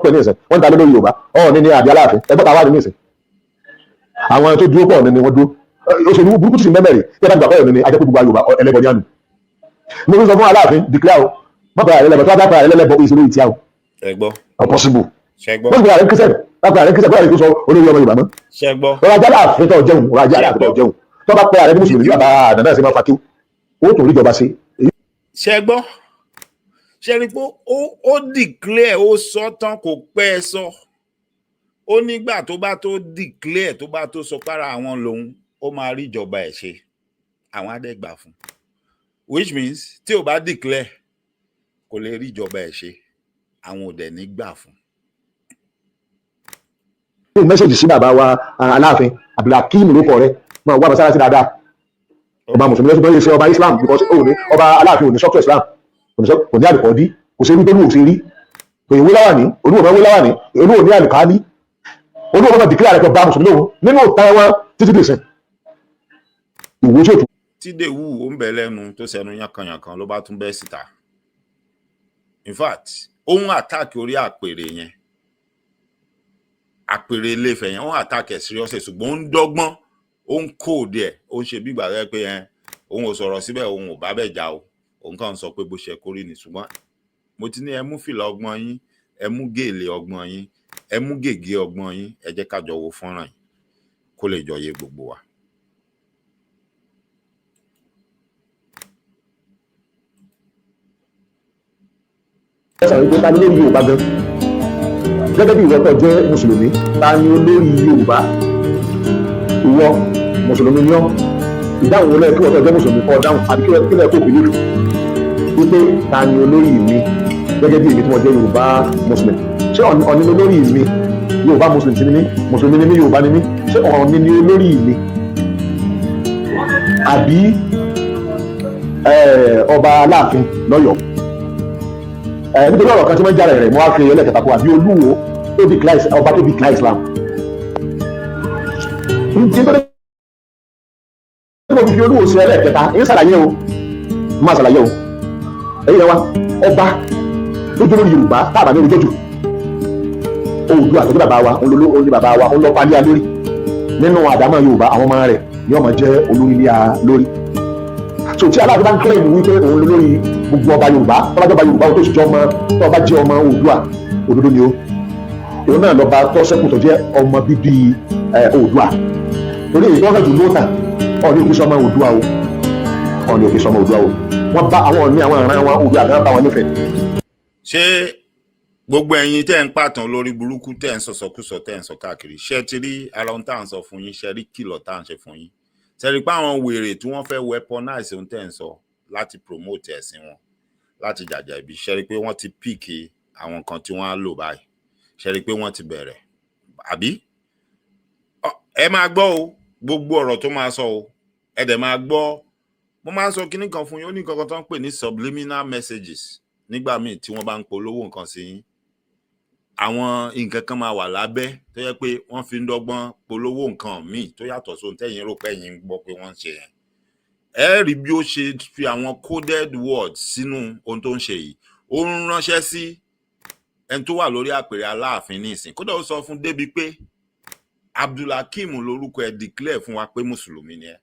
Pè ní ìsìn, wọ́n ń ta lórí Yorùbá, Ọọ̀ni ní àbí Aláàfin? Ẹgbẹ́ ta wà ní ìsìn, àwọn tó dúró pọ̀ ní wọ́n dúró. Òṣèlú burúkú sì mẹ́mẹ́rì tí ẹ bá gbà pé Ọọ̀ni ni ajẹ́ pé gbogbo Yorùbá ẹlẹ́bọ ní àná. Mo fi sọ fún Aláàfin, declare o, má pẹ́ àrẹ lẹ́bọ̀. Tó bá pẹ́ àrẹ lẹ́bọ̀, ìṣòro ìtìyà o. Ẹ gbọ́. Possible. Ṣẹ gbọ́? Wọ́n ti pẹ́ àrẹ Christian, bá pẹ́ àrẹ Christian, bá pẹ́ àrẹ tó sọ olórí ọmọ Yorùbá mọ́. Ṣẹ gbọ́? Ọ̀rọ̀ ajá láàfin tó jẹun, ọ̀rọ̀ ajá láàfin tó jẹun, tó bá pẹ́ àrẹ mùsùlùmí, bàbá àdàdà ṣe máa fa kí ó tó rí ìjọba ṣe. Ṣẹ gbọ́? Ṣe rí i pé ó declare, ó sọ tán, kò pẹ́ ẹ sọ. Ó nígbà tó bá tó declare, tó bá tó sọ pára àwọn lòun, ó máa rí ìjọba ẹ̀ ṣe, àwọn á dẹ̀ gbà fún, which means tí ò bá declare, kò lè rí ìjọba ẹ̀ ṣe, àwọn ò dẹ̀ ní gbà fún. Ní message sí bàbá wa Aláàfin Abdulhakeem, ló kọ rẹ máa wá mọ́sálásí dáadáa. Ọba mùsùlùmí lọ́sọ̀tún lè ṣe ọba Islam, because ó ní ọba Aláàfin ò ní structure Islam, kò ní àlùkọ́dí, kò sí rí tó ní òsè rí, kò ìwé láwàní, olúwo máa wé láwàní, olúwo ní àlùkálí, olúwo máa declare rẹ̀ pé ọba mùsùlùmí lòun nínú ìtàn wọn títí dìsìn ìwé tí ò tún. Tí dèwù ó ń bẹ lẹ́nu tó sẹnu yánkanyànkan ló bá tún bẹ́ síta. In fact, ó ń attack orí àpèrè yẹn, àpèrè Ilé-Ifẹ̀ yẹn, ó ń attack ẹ̀ seriously, ṣùgbọ́n ó ń dọ́gbọ́n, ó ń code ẹ̀, ó ń ṣe bí ìgbà rẹ pé ẹ òun ò sọ̀rọ̀ síbẹ̀, òun ò bá bẹ̀ já o, òun kàn ń sọ pé bó ṣe kórè ní. Ṣùgbọ́n mo ti ní ẹ mú fìlà ọgbọ́n yín, ẹ mú gèlè ọgbọ́n yín, ẹ mú gègé ọgbọ́n yín, ẹ jẹ́ ká jọ wo fọ́nrán yìí kó lè jọ yé gbogbo wa. Sọ̀rọ̀ wípé ta ni olórí Yorùbá gan, gẹ́gẹ́ bí ìwọ tó jẹ́ mùsùlùmí, ta ni olórí Yorùbá? Ìwọ mùsùlùmí ni ọ́, ìdáhùn wo lẹ́yìn kí wọ́n tó jẹ́ mùsùlùmí kọ́ dáhùn, àbí kí lẹ́ẹ̀ kó believe wípé ta ni olórí mi gẹ́gẹ́ bí èmi tí mo jẹ́ Yorùbá Muslim? Ṣé Ọ̀ọ̀ni ni olórí mi? Yorùbá Muslim ti ni mí, mùsùlùmí ni mí, Yorùbá ni mí. Ṣé Ọ̀ọ̀ni ni olórí mi àbí ọba Aláàfin lọ́yọ̀ọ́? Nítorí ọ̀rọ̀ kan tí wọ́n jára rẹ̀, mo wá fi ẹlẹ́kẹta kó, àbí olúwo tó declare, ọba tó declare Islam. Nítorí tí mo fi olúwo sí ẹlẹ́kẹta, ń ṣàlàyé o, máa ṣàlàyé o. Ẹ̀yin yẹn wá, ọba tó dúró lórí Yorùbá táàbà ní ojú Oòduà tó jẹ́ bàbá wa, òun ní bàbá wa, òun lọ́ọ́ palẹ́ lórí nínú àdámọ̀ Yorùbá. Àwọn ọmọ rẹ̀ ni wọ́n máa jẹ́ olórí ilé a lórí. So tí Aláàfin bá ń claim wípé òun ló lórí gbogbo ọba Yorùbá, tó bá jọba Yorùbá, tó sì jọ ọmọ, tó bá jẹ́ ọmọ Oòduà òdodo ni o, òun náà lọ́ba tó ṣẹ́kù tó jẹ́ ọmọ bíbí Oòduà, torí èyí tó ń fẹ́ jù lóòótà, Ọọ̀ni òkè sọmọ Oòduà o, Ọọ̀ni òkè sọmọ Oòduà o. Wọ́n bá àwọn Ọọ̀ni, àwọn ìran wọn, Oòduà gan bá wọn nífẹ̀ẹ́. Ṣé gbogbo ẹ̀yin tẹ́ ń pàtàn lórí burúkú, tẹ́ ń sọ̀sọ̀kúsọ, tẹ́ ń sọ káàkiri, ṣé ti rí ara ohun tá à ń sọ fún yín? Ṣe rí kìlọ̀ tá à ń ṣe fún yín? Ṣe rí pé àwọn wèrè tí wọ́n fẹ́ weaponize ohun tẹ́ ń sọ láti promote ẹ̀sìn wọn, láti jàjà ibi? Ṣe rí pé wọ́n ti pick àwọn nǹkan tí wọ́n á lò báyìí? Ṣe rí pé wọ́n ti bẹ̀rẹ̀ àbí? Ẹ máa gbọ́ o, gbogbo ọ̀rọ̀ tó máa sọ o, ẹ dẹ̀ máa gbọ́. Mo máa ń sọ kinní kan fún yín, ó ní nǹkan kan tó ń pè ní subliminal messages. Nígbà míì tí wọ́n bá ń polówó nǹkan sí yín, àwọn nǹkan kan máa wà lábẹ́ tó yẹ pé wọ́n fi ń dọ́gbọ́n polówó nǹkan míì tó yàtọ̀ sóhun tẹ́yin rò pé ẹ̀yin ń gbọ́ pé wọ́n ń ṣe yẹn. Ẹ rí bí ó ṣe fi àwọn coded words sínú ohun tó ń ṣe yìí. Ó ń ránṣẹ́ sí ẹni tó wà lórí àpèrè Aláàfin nísìn. Kódà ó sọ fún débi pé Abdulhakeem lórúkọ ẹ, declare fún wa pé mùsùlùmí ni ẹ,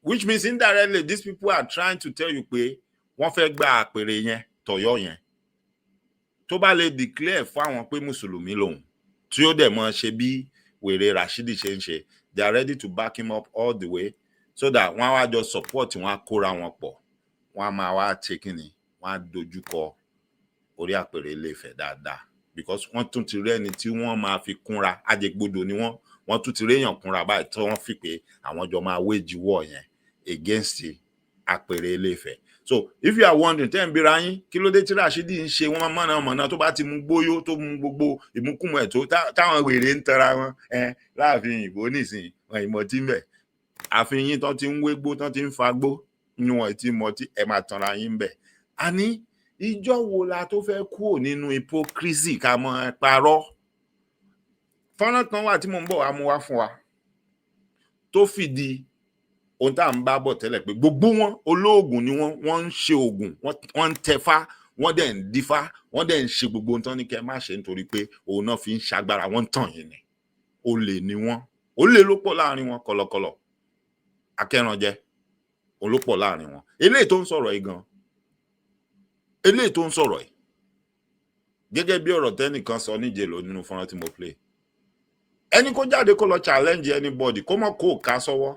which means indirectly these people are trying to tell you pé wọ́n fẹ́ gba àpèrè yẹn tọ̀yọ́ yẹn. Tó bá lè declare fún àwọn pé mùsùlùmí lòun, tí ó dẹ̀ mọ́ ṣe bí wèrè Rashidi ṣe ń ṣe, they are ready to back him up all the way, so that wọ́n á wá jọ support, wọ́n á kóra wọn pọ̀, wọ́n á máa wá ṣe kínni, wọ́n á dojúkọ orí àpèrè Ilé-Ifẹ̀ dáadáa, because wọ́n tún ti rí ẹni tí wọ́n máa fi kúnra. Àjẹgbodò ni wọ́n, wọ́n tún ti réèyàn kúnra báyìí tí wọ́n fi pé àwọn jọ máa wage war yẹn against àpèrè Ilé-Ifẹ̀. So if you are wondering, tẹ́ ń bira yín kí ló dé tí Rashidi ń ṣe wọ́n mọ̀nà mọ̀nà, tó bá ti mú gbóyó, tó mú gbogbo ìmúkùmù ẹ̀, tó táwọn wèrè ń tẹra wọn ẹ láàfin ìbò nísìnyí, wọn ìmọ̀ tí ń bẹ̀ àfin yín tán ti ń wégbó, tán ti ń fagbó ní wọn ti mọtí, ẹ máa tanra yín bẹ̀. Àní ìjọ wo la tó fẹ́ kúrò nínú hypocrisy, ká mọ́ ẹ parọ́? Fọ́nrán kan wà tí mò ń bọ̀ wá mú wá fún wa tó fìdí ohun tá à ń bá bọ̀ tẹ́lẹ̀ pé gbogbo wọn olóògùn ni wọ́n, wọ́n ń ṣe oògùn, wọ́n ń tẹfá, Wọ́n dẹ̀ ń dífá, wọ́n dẹ̀ ń ṣe gbogbo ohun tán ní kẹ́ ẹ má ṣe, nítorí pé òun náà fi ń ṣagbára. Wọ́n ń tàn yín ni. Olè ni wọ́n, olè ló pọ̀ láàrin wọn. Kọ̀lọ̀kọ̀lọ̀ akẹ́ranjẹ, òun ló pọ̀ láàrin wọn. Eléyìí tó ń sọ̀rọ̀ yìí gan, eléyìí tó ń sọ̀rọ̀ yìí, gẹ́gẹ́ bí ọ̀rọ̀ tẹ́nìkan sọ níje ló nínú fọ́nrán tí mo play, ẹni kó jáde kó lọ challenge anybody, kó mọ̀ kó ká sọ́wọ́,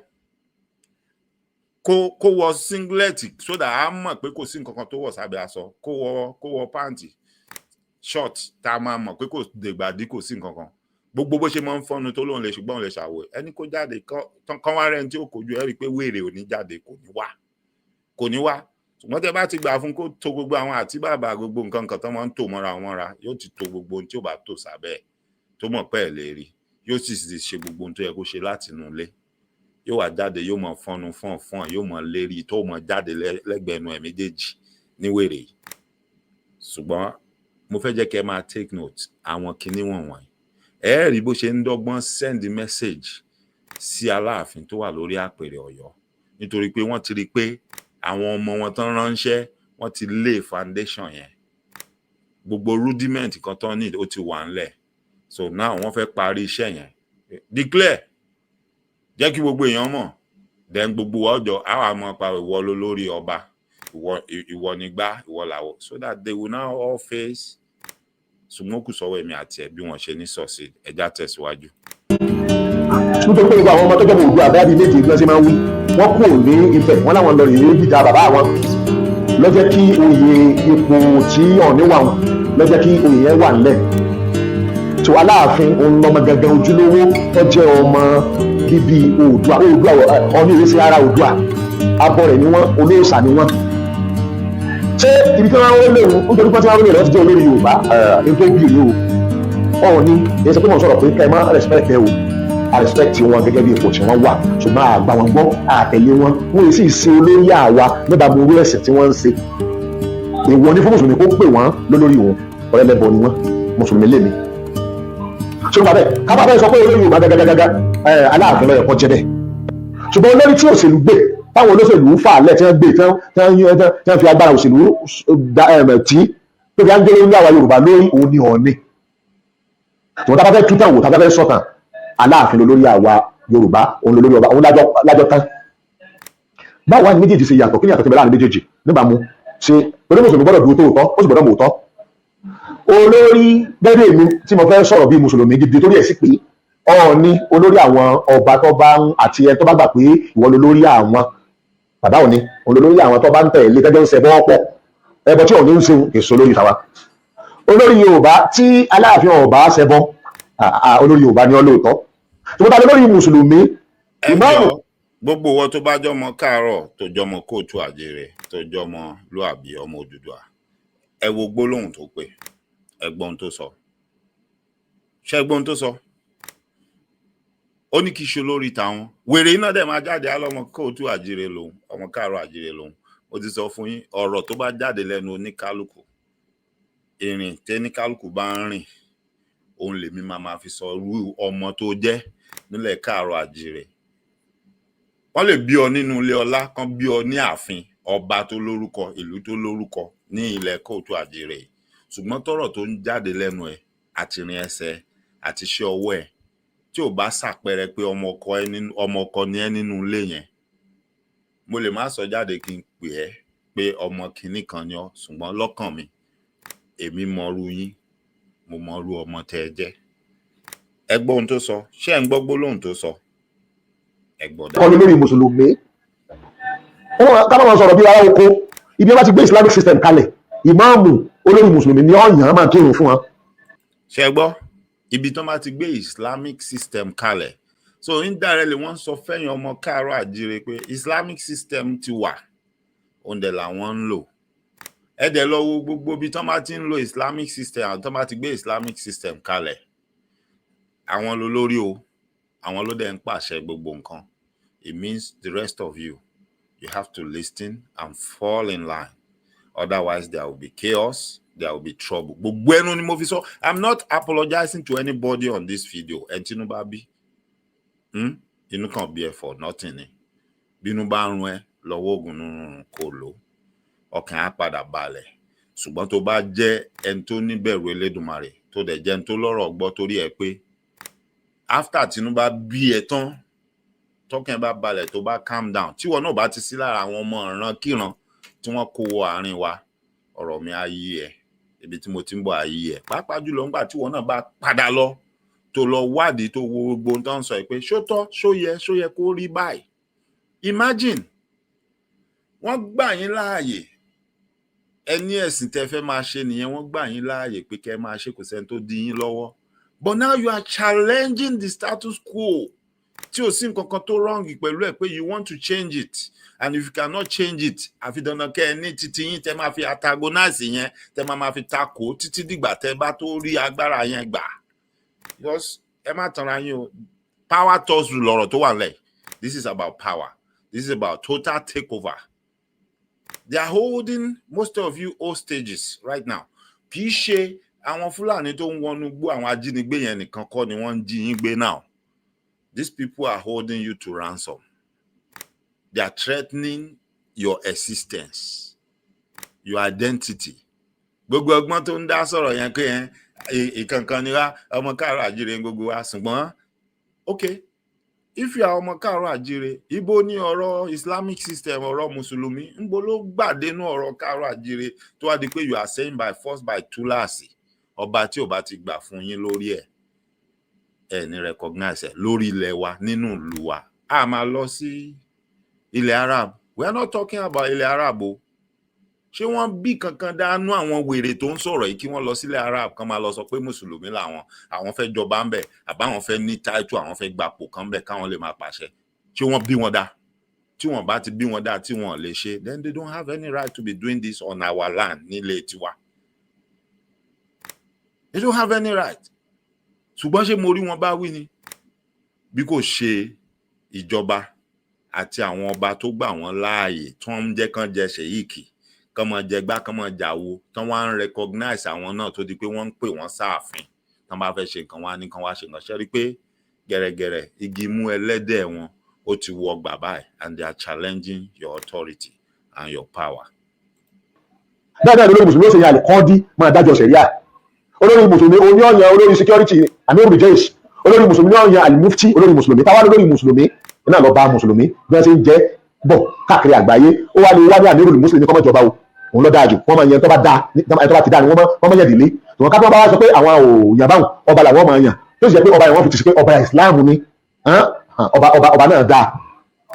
kó wọ singlet so that a mọ̀ pé kò sí nǹkan kan tó wọ̀ sábẹ́ aṣọ, kó wọ pant short, tá a máa mọ̀ pé kò dègbàdí, kò sí nǹkan kan. Gbogbo bó ṣe máa ń fọ́nu tó lóun lè, ṣùgbọ́n òun lè ṣàwò, ẹni kó jáde kán wá rẹ́ni tí ó kojú ẹ rí i pé wèrè ò ní jáde, kò ní wá, kò ní wá. Ṣùgbọ́n tẹ bá ti gbà fún kó to gbogbo àwọn àti bàbà, gbogbo nǹkan kan tó máa ń tò mọ́ra wọn ra, yóò ti to gbogbo ohun tí ó bá tò sábẹ́ ẹ̀ tó mọ̀ pé ẹ̀ lè rí, yóò sì ti ṣe gbogbo ohun tó yẹ kó ṣe láti inú ilé. Yóò wá jáde, yóò mọ fọ́nu fọ́n fọ́n, yóò mọ lérí tó mọ jáde lẹ́gbẹ̀ẹ́ ẹnu ẹ̀ méjèèjì ní wèrè yìí. Ṣùgbọ́n mo fẹ́ jẹ́ kẹ́ ẹ máa take note àwọn kinní wọ̀nyí. Ẹ rí bó ṣe ń dọ́gbọ́n send message sí Aláàfin tó wà lórí àpèrè Ọ̀yọ́, nítorí pé wọ́n ti rí i pé àwọn ọmọ wọn tán ránṣẹ́, wọ́n ti lay foundation yẹn, gbogbo rudiment kan tán need, ó ti wà ńlẹ̀. So now wọ́n fẹ́ parí iṣẹ́ yẹn, declare, jẹ́ kí gbogbo èèyàn mọ̀, then gbogbo ọjọ́ àwọn àmọ́ pa ìwọ ló lórí ọba, ìwọ, ìwọ nígbà, ìwọ làwọ, so that they will now all face. Ṣùgbọ́n kù sọ́wọ́ èmi àti ẹ̀ bí wọ́n ṣe ní succeed. Ẹja tẹ̀síwájú. Nítorí pé gbogbo àwọn ọmọ tó jẹ́ Oòduà bẹ́ẹ̀ bíi méje bí wọ́n ṣe máa ń wí, wọ́n kúrò ní Ifẹ̀, wọ́n láwọn lọ rèé gbìjà bàbá àwọn, ló jẹ́ kí oyè ipò tí Ọọ̀ni wà wọn, ló jẹ́ kí oyè yẹn wà nílẹ̀ tó Aláàfin. Òun lọmọ gangan ojúlówó tó jẹ́ ọmọ bíbí Oòduà. Oòduà, Ọọ̀ni ìrẹsì ara Oòduà, abọ́ rẹ̀ ni wọ́n, olóòṣà ni wọ́n. Ṣé ibi tí wọ́n ń léwu nítorí pé tí wọ́n ń léwu, ti jẹ́ olórí Yorùbá ní tó bí rí o. Ọọ̀ni èyí sọ pé mo sọ̀rọ̀ pé ká ẹ má respect ẹ o. A respect wọn gẹ́gẹ́ bí ipò tí wọ́n wà, ṣùgbọ́n àgbà wọn gbọ́, àtẹ̀lé wọn, wọ́n yìí sì ṣe olórí àwa níbàámu orí ẹ̀sìn tí wọ́n ń ṣe. Èèwọ̀ ní fún mùsùlùmí kó pè wọ́n lólórí òun. Ọ̀rẹ́lẹ́bọ ni wọ́n, mùsùlùmí lèmi. Ṣùgbọ́n bẹ́ẹ̀ kábàá bẹ́ẹ̀ sọ pé olórí Yorùbá gàgàgàgà, Aláàfin ló yẹ kó jẹ́ bẹ́ẹ̀. Ṣùgbọ́n olórí tí òṣèlú gbé, táwọn olóṣèlú fà lẹ̀, tí wọ́n gbé, tí wọ́n fi agbára òṣèlú tí tó fi á ń gbé lórí àwa Yorùbá lórí, òun ni Ọọ̀ni. Ṣùgbọ́n tá a bá fẹ́ tútàn wò, tá a bá fẹ́ sọ̀tàn, Aláàfin lólórí àwa Yorùbá, òun lólórí ọba, òun lájọ tán. Báwo wá ní méjèèjì ṣe yàtọ̀? Kí ni yàtọ̀ tí bẹ láàrin méjèèjì níbàámu ṣe? Torí mùsùlùmí gbọ́dọ̀ dúró tóòtọ́, ó sì gbọ́dọ̀ mòótọ́. Olórí gẹ́gẹ́ èmi tí mo fẹ́ sọ̀rọ̀ bíi mùsùlùmí gidi, torí ẹ̀ sì pé Ọọ̀ni olórí àwọn ọba tó bá ń àti ẹni tó bá gbà pé ìwọ lolórí àwọn bàbá òní, òun lolórí àwọn tó bá ń tẹ̀lé tẹ́jọ́ ń ṣẹbọ pọ̀. Ẹbọ tí Ọọ̀ni ń ṣe èso lórí tàwa. Olórí Yorùbá tí Aláàfin ọba ṣẹbọ, olórí Yorùbá ni ọ lóòótọ́, ṣùgbọ́n ta lórí mùsùlùmí? Ẹ ìmáàmù. Jọ, gbogbo wọn tó bá jọmọ káàárọ̀, tó jọmọ kóòtù àjèrè, tó jọmọ lóàbí, ọmọ Odùduwà, ẹ wo gbólóhùn tó pè, ẹ gbọ́ ohun tó sọ. Ṣé ẹ gbọ́ ohun tó sọ? Ó ní kí í ṣe olórí tàwọn. Wèrè iná dẹ̀ máa jáde á lọ́mọ kóòtù àjèrè lòun, ọmọ káàárọ̀ àjèrè lòun. Ó ti sọ fún yín, ọ̀rọ̀ tó bá jáde lẹ́nu oníkálukú, ìrìn tẹ́níkálukú bá ń rìn, òun lèmi máa fi sọ irú ọmọ tó jẹ́ nílẹ̀ káàárọ̀ àjèrè. Wọ́n lè bí ọ nínú ilé ọlá, kan bí ọ ní ààfin ọba tó lórúkọ, ìlú tó lórúkọ ní ilẹ̀ kóòtù àjèrè yìí, ṣùgbọ́n tọ́rọ̀ tó ń jáde lẹ́nu ẹ̀ àti ìrìn ẹsẹ̀ àti iṣẹ́ ọwọ́ ẹ̀, tí ò bá ṣàpẹẹrẹ pé ọmọ ọkọ ẹ nínú, ọmọ ọkọ ni ẹ́ nínú ilé yẹn, mo lè má sọ jáde kí n pè ẹ́ pé ọmọ kinní kan ni ọ́, ṣùgbọ́n lọ́kàn mi, èmi mọrú yín, mo mọrú ọmọ tẹ́ ẹ jẹ́. Ẹ gbọ́ ohun tó sọ. Ṣé ẹ̀ ń gbọ́ gbólóhùn tó sọ? Ẹ gbọ́ Kọ́ dáadáa. Lórí mùsùlùmí, ká má máa sọ̀rọ̀ bí ará oko. Ibi wọn bá ti gbé Islamic system kalẹ̀, ìmáàmù olórí mùsùlùmí ní ọ̀yàn máa kírun fún wọn. Ṣe gbọ́? Ibi tán bá ti gbé Islamic system kalẹ̀, so indirectly wọ́n sọ fẹ́yìn ọmọ káàárọ̀ àjíire pé Islamic system ti wà, òun dẹ̀ làwọn ń lò. Ẹ dẹ̀ lọ wo gbogbo ibi tán bá ti ń lo Islamic system àti tán bá ti gbé Islamic system kalẹ̀, àwọn lolórí o, àwọn ló dẹ̀ ń pàṣẹ gbogbo nǹkan. It means the rest of you, you have to listen and fall in line, otherwise there will be chaos, there will be trouble. Gbogbo ẹnu ni mo fi sọ. I'm not apologizing to anybody on this video. Ẹ tínú bá bí, Inú kan bí ẹ for nothing ni. Bínú bá ń rún ẹ lọ́wọ́, oògùn nínú kò lò, ọkàn á padà balẹ̀. Ṣùgbọ́n tó bá jẹ́ ẹni tó níbẹ̀rù Elédùmarè, tó dẹ̀ jẹ́ ẹni tó lọ́rọ̀ gbọ́, torí ẹ pé after tínú bá bí ẹ tán, tọ́kàn ẹ bá balẹ̀, tó bá calm down, tíwọ náà bá ti sí lára àwọn ọmọ ìran kíran tí wọ́n kó wọ àárín wa, ọ̀rọ̀ mi á yí ẹ, ibi tí mo ti ń bọ̀ á yí ẹ, pàápàá jùlọ nígbà tíwọ náà bá padà lọ, tó lọ wádìí, tó wo gbogbo ohun tó ń sọ yìí pé ṣó tọ́, ṣó yẹ kó rí báyìí. Imagine, wọ́n gbà yín láàyè, ẹ ní ẹ̀sìn tẹ́ fẹ́ máa ṣe nìyẹn, wọ́n gbà yín láàyè pé kẹ́ máa ṣe, kò sẹ́ni tó dí yín lọ́wọ́. But now you are challenging the status quo, tí ò sí nǹkan kan tó wrong pẹ̀lú ẹ̀, pé you want to change it, and if you cannot change it, àfi dandan kẹ́ ẹ ní títí yín tẹ́ máa fi antagonize yẹn, tẹ́ máa fi takò títí dìgbà tẹ́ bá tó rí agbára yẹn gbà. Because ẹ má tanra yín o, power tussle lọ̀rọ̀ tó wà nílẹ̀. This is about power. This is about total takeover. They are holding most of you hostages right now. Kì í ṣe àwọn Fúlàní tó ń wọnú gbó, àwọn ajínigbé yẹn nìkan kọ́ ni wọ́n ń jí yín gbé now. These people are holding you to ransom. They are threatening your existence, your identity. Gbogbo ọgbọ́n tó ń dá sọ̀rọ̀ yẹn pé yẹn ìkankan ni wá, ọmọ káàárọ̀ àjíire gbogbo wa. Ṣùgbọ́n okay, if you are ọmọ káàárọ̀ àjíire, ibo ní ọ̀rọ̀ Islamic system, ọ̀rọ̀ mùsùlùmí, ńbo ló gbàdénú ọ̀rọ̀ káàárọ̀ àjíire tó wá di pé you are saying by force, by túláàsì, ọba tí ò bá ti gbà fún yín lórí ẹ̀, ẹ̀ ní recognize ẹ̀ lórí ilẹ̀ wa, nínú ìlú wa? A máa lọ sí ilẹ̀ Arab. We are not talking about ilẹ̀ Arab o. Ṣé wọ́n bí kankan dánú àwọn wèrè tó ń sọ̀rọ̀ yìí kí wọ́n lọ sílẹ̀ Arab, kán máa lọ sọ pé mùsùlùmí làwọn, àwọn fẹ́ jọba ń bẹ̀, àbáwọn fẹ́ ní title, àwọn fẹ́ gbapò kan bẹ̀, káwọn lè máa pàṣẹ? Ṣé wọ́n bí wọn dá? Tí wọ́n bá ti bí wọn dá, tí wọ́n lè ṣe, then they don't have any right to be doing this on our land, nílé tiwa. They don't have any right. Ṣùgbọ́n ṣé mo rí wọn bá wí ni? Bí kò ṣe ìjọba àti àwọn ọba tó gbà wọ́n láàyè, tí wọ́n ń jẹ́ kán jẹ sheikh, kán máa jẹ gbá, kán máa jàwo, tán wá ń recognize àwọn náà, tó di pé wọ́n ń pè wọ́n sáàfin, tán bá fẹ́ ṣe nǹkan, wọ́n á ní kán wá ṣe nǹkan. Ṣe rí pé gẹ̀rẹ́gẹ̀rẹ́ igi mú ẹlẹ́dẹ̀ wọn ó ti wọ gbà báyìí, and they are challenging your authority and your power. Bẹ́ẹ̀ náà ni olórí mùsùlùmí ó ṣe yan àlùkọ́ọ́dí máa dájọ́ sẹ̀ríà. Olórí mùsùlùmí oní ọ̀yàn olórí security, amiru jais. Olórí mùsùlùmí ọ̀yàn alimufti. Olórí mùsùlùmí táwa, olórí mùsùlùmí náà lọ bá mùsùlùmí bí wọ́n ṣe ń jẹ́ bọ̀ káàkiri àgbáyé. Ó wá lè wá ní amiru mùsùlùmí kọ́mọ́jọba o, òun ló dáa jù. Wọ́n máa yan tó bá dáa, tó bá ti dáa ni wọ́n máa yàn délé. Tòun ká tó bá wá sọ pé àwọn ò yàn báwọn, ọba làwọn máa yàn, tó sì jẹ́ pé ọba yẹn, wọ́n fi ti sí pé ọba Islam ni ọba náà dáa.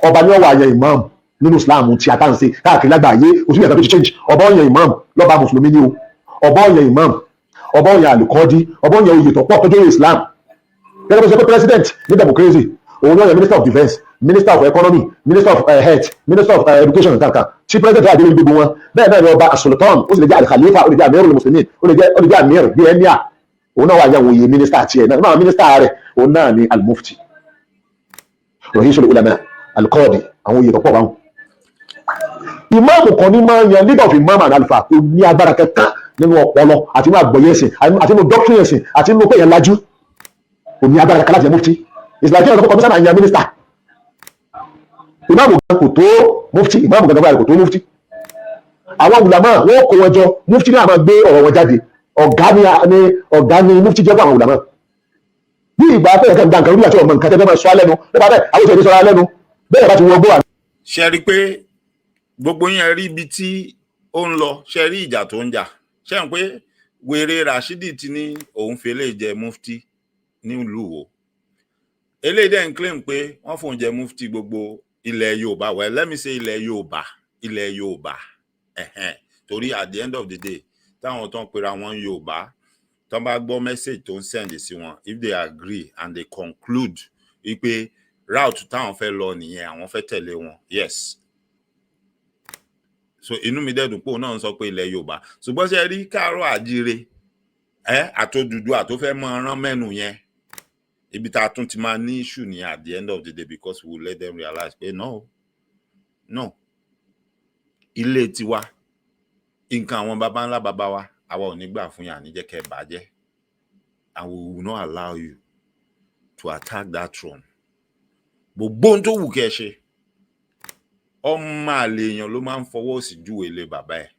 Ọba ní ọwọ́ àyàn imam nínú Islam tí a tá ń ṣe káàkiri lágbàáyé. Òsì ìyàtọ̀ tó ti change. Ọba ọ̀yàn imam lọ́ba mùsùlùmí ni o. Ọba ọ̀yàn imam, ọba ọ̀yàn àlùkọ́dí, ọba ọ̀yàn oyè tó pọ̀ tó jẹ́ Islam. Gẹ́gẹ́ bó ṣe pé president ní democracy, òun ní ọ̀yàn minister of defence, minister of economy, minister of health, minister of education, kankan tí president wà dé lórí gbogbo wọn. Bẹ́ẹ̀ náà ni ọba sultan, ó sì lè jẹ́ alikhalifa, ó lè jẹ́ amirul muslimin, ó lè jẹ́ amir bíi emir. Òun náà wà yàn òye minister tiẹ̀ náà náà, minister rẹ̀, òun náà ni almufti, rahisul ulama, alqadi, àwọn oyè tó pọ̀ báwọn. Ìmáàmù kan ní máa ń yan leader of imam and alfa. Kò ní agbára kankan nínú ọpọlọ àti nínú àgbọ́yé ẹ̀sìn àti nínú doctrine ẹ̀sìn àti nínú pé yẹn lajú. Kò ní agbára kankan láti yan mufti. Ìsìláìkí ọ̀sán kọmísánná yan mínísítà. Ìmáàmù gan kò tó mufti. Ìmáàmù gan kò tó mufti. Àwọn ulama, wọn kó wọn jọ, mufti náà máa gbé ọ̀rọ̀ wọn jáde. Ọ̀gá ni, ọ̀gá ni mufti jẹ́ fún àwọn ulama. Bí ìgbà pé ẹ̀ka nǹkan lórí àti ọmọ nǹkan tẹ́fẹ́ máa sọ alẹ́nu nípa bẹ́ẹ̀, àwọn ìṣẹ̀lẹ̀ sọ̀rọ̀ alẹ́nu bẹ́ẹ̀ bá ti wọ gbọ́. Ṣe rí i pé gbogbo yẹn rí ibi tí ó ń lọ? Ṣe rí ìjà tó ń jà? Ṣe ń pé wèrè Rashidi ti ní òun fi eléyìí jẹ mufti nílùú wo? Eléyìí dẹ̀ ń claim pé wọ́n fòun jẹ mufti gbogbo ilẹ̀ Yorùbá. Well, let me say ilẹ̀ Yorùbá, ilẹ̀ Yorùbá ẹ̀hẹ́n, torí at the end of the day, táwọn tó ń pera wọn Yorùbá tó bá gbọ́ message tó ń send sí wọn, if they agree and they conclude wípé route táwọn fẹ́ lọ nìyẹn, àwọn fẹ́ tẹ̀lé wọn, yes. So inú mi dẹ́dùn pé òun náà ń sọ pé ilẹ̀ Yorùbá. Ṣùgbọ́n ṣe rí káàárọ̀ àjíire ẹ àtòdùdú àtó fẹ́ mọ rán mẹ́nu yẹn, ibi tá a tún ti máa ní issue ní at the end of the day, because we will let them realize pé no, no, ilé tiwa, nǹkan àwọn baba ńlá baba wa, àwa ò ní gbà fún yàn ní jẹ́ kẹ́ ẹ bàjẹ́, and we will not allow you to attack that throne. Gbogbo ohun tó wù kẹ́ ẹ ṣe, ọmọ àlè èèyàn ló máa ń fọwọ́ sí júwe ilé bàbá ẹ̀.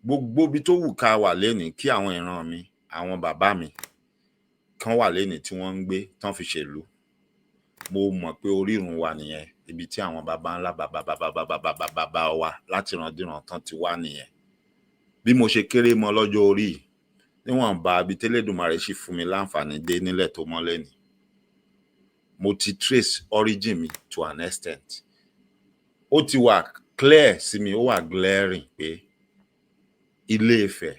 Gbogbo ibi tó wù ká wà lénìí, kí àwọn ìran mi, àwọn bàbá mi kan wà lénìí tí wọ́n ń gbé tán fi ṣèlú, mo mọ̀ pé orírun wa nìyẹn, ibi tí àwọn baba ńlá baba baba baba baba baba wa láti ìrandíran tán ti wá nìyẹn. Bí mo ṣe kéré mọ lọ́jọ́ orí yìí, níwọ̀nba ibi tÉlédùmarè sì fún mi láǹfààní dé nílẹ̀ tó mọ́ lénìí, mo ti trace origin mi to an extent. Ó ti wà clear sí mi, ó wà glaring pé Ilé-Ifẹ̀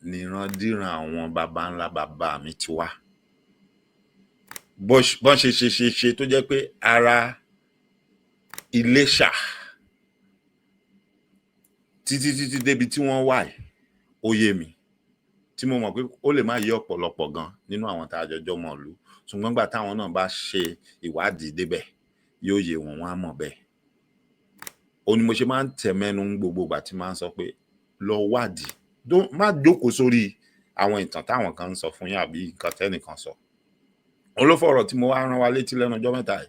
nìrandíran àwọn baba ńlá baba mi ti wá. Bọ́n ṣe ṣe ṣe ṣe tó jẹ́ pé ara Iléṣà títí títí débi tí wọ́n wà yìí, ó yé mi, tí mo mọ̀ pé ó lè má yé ọ̀pọ̀lọpọ̀ gan nínú àwọn tá a jọ jọ́mọ ìlú, ṣùgbọ́n nígbà táwọn náà bá ṣe ìwádìí débẹ̀, yóò yé wọn, wọ́n á mọ̀ bẹ́ẹ̀. Òun ni mo ṣe máa ń tẹ̀ mẹ́nu ní gbogbo ìgbà tí máa ń sọ pé lọ wádìí, má jókòó sórí àwọn ìtàn táwọn kan ń sọ fún yín àbí nǹkan tẹ́nìkan sọ. Òun ló fọ̀rọ̀ tí mo wá rán wa létí lẹ́nu ọjọ́ mẹ́ta yìí.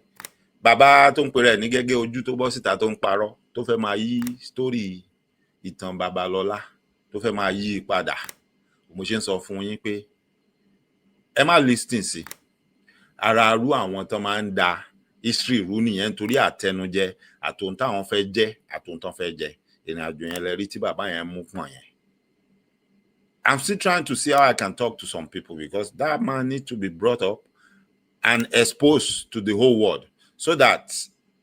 Bàbá tó ń pera ẹ̀ ní gẹ́gẹ́ ojú tó bọ́ síta, tó ń parọ́, tó fẹ́ máa yí story ìtàn Babalọ́lá, tó fẹ́ máa yí i padà, mo ṣe ń sọ fún yín pé ẹ má listen sí ara arú àwọn tó máa ń da history rú nìyẹn, nítorí àtẹnujẹ àtòhun táwọn fẹ́ jẹ́, àtòhun tán fẹ́ jẹ. Ìrìn àjò yẹn lẹ rí tí bàbá yẹn mú pọ̀n yẹn. I'm still trying to see how I can talk to some people, because that man need to be brought up and exposed to the whole world so that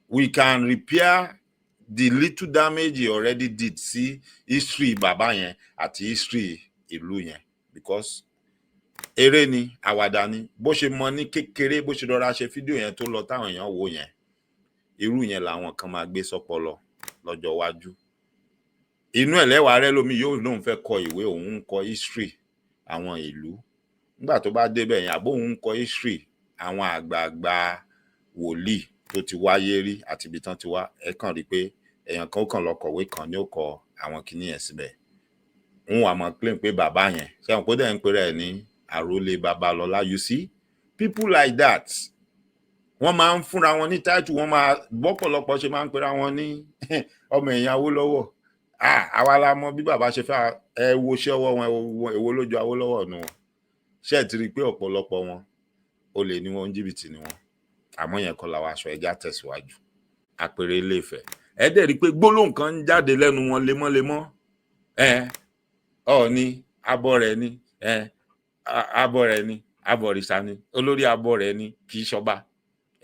we can repair the little damage he already did sí history bàbá yẹn àti history ìlú yẹn, because eré ni, àwàdà ni. Bó ṣe mọ ní kékeré, bó ṣe rọra ṣe fídíò yẹn tó lọ táwọn èèyàn wò yẹn, irú yẹn làwọn kan máa gbé sọ́pọlọ lọ́jọ́ iwájú. Inú ẹ̀ lẹ́wàá rẹ lómi yóò lóun fẹ́ kọ ìwé, òun ń kọ history àwọn ìlú. Nígbà tó bá débẹ̀ yẹn, àbó òun ń kọ history àwọn àgbààgbà wòlíì tó ti wáyé rí àti ibi tán ti wá, ẹ kàn rí i pé èèyàn kan ó kàn lọ kọ̀wé kan ní ó kọ àwọn kinní yẹn síbẹ̀, ń wà mọ̀ claim pé bàbá yẹn ṣẹ́wọ̀n kó dẹ̀ ń pera ẹ̀ ní àrólé Babalọ́lá. You see people like that, wọ́n máa ń fúnra wọn ní title, wọ́n máa bọ́pọ̀lọpọ̀ ṣe máa ń pera wọn ní ọmọ èèyàn Awólọ́wọ̀. Ah, àwa la mọ bí bàbá ṣe fẹ́. Ẹ wo iṣẹ́ ọwọ́ wọn, èwo ló jọ Awólọ́wọ̀ nù wọn? Ṣé ẹ ti rí i pé ọ̀pọ̀lọpọ̀ wọn, olè ni wọn, jìbìtì ni wọn? Àmọ́ yẹn kọ́ làwọn aṣọ ẹja tẹ̀síwájú. Àpèrè Ilé-Ifẹ̀, ẹ dẹ̀ rí i pé gbólóhùn kan ń jáde lẹ́nu wọn lemọ́lemọ́. Ẹ Ọọ̀ni abọ́ rẹ̀ ni, ẹ abọ́ rẹ̀ ni, abọ̀rìṣà ni, olórí abọ́ rẹ̀ ni, kì í ṣọba.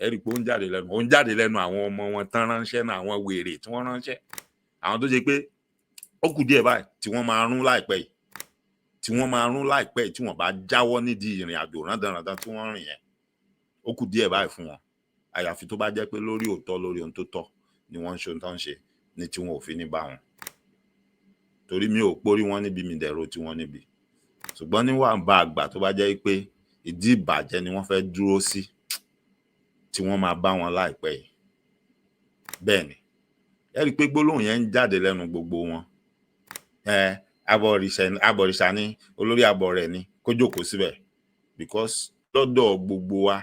Ẹ rí i pé ó ń jáde lẹ́nu, ó ń jáde lẹ́nu àwọn ọmọ wọn tán ránṣẹ́ náà, àwọn wèrè tí wọ́n ránṣẹ́, àwọn tó ṣe pé ó kù díẹ̀ báyìí tí wọ́n máa rún láìpẹ́ yìí, tí wọ́n máa rún láìpẹ́ yìí, tí wọ́n bá jáwọ́ nídìí ìrìn àjò rándanràndan tí wọ́n rìn yẹn. Ó kù díẹ̀ báyìí fún wọn, àyàfi tó bá jẹ́ pé lórí òótọ́, lórí ohun tó tọ́ ni wọ́n ń ṣe ohun tó ń ṣe ní, tí wọn ò fi ní bá wọn, torí mi ò pórí wọn níbi, mi dẹ̀rọ tí wọ́n níbi. Ṣùgbọ́n níwọ̀nba àgbà tó bá jẹ́ pé ìdí ìbàjẹ́ ni wọ́n fẹ́ dúró sí, tí wọ́n máa bá wọn láìpẹ́ yìí. Bẹ́ẹ̀ ni, ẹ rí i pé gbólóhùn yẹn ń jáde lẹ́nu gbogbo wọn. Ẹ abọ̀rìṣà, abọ̀rìṣà ni, olórí abọ̀ rẹ̀ ni, kó jókòó síbẹ̀, because lọ́dọ̀ gbogbo wa,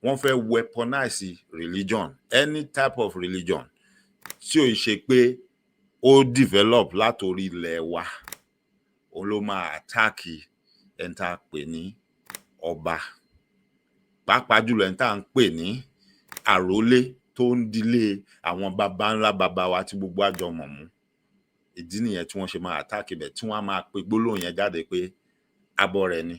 wọ́n fẹ́ weaponize religion, any type of religion tí ò ṣe pé ó develop látòrí ilẹ̀ wa, òun ló máa attack ẹni tá a pè ní ọba, pàápàá jùlọ ẹni tá à ń pè ní àrólé tó ń dilé àwọn baba ńlá baba wa tí gbogbo àjọ mọ̀ mú. Ìdí nìyẹn tí wọ́n ṣe máa attack ibẹ̀, tí wọ́n á máa pe gbólóhùn yẹn jáde pé abọ́ rẹ̀ ni,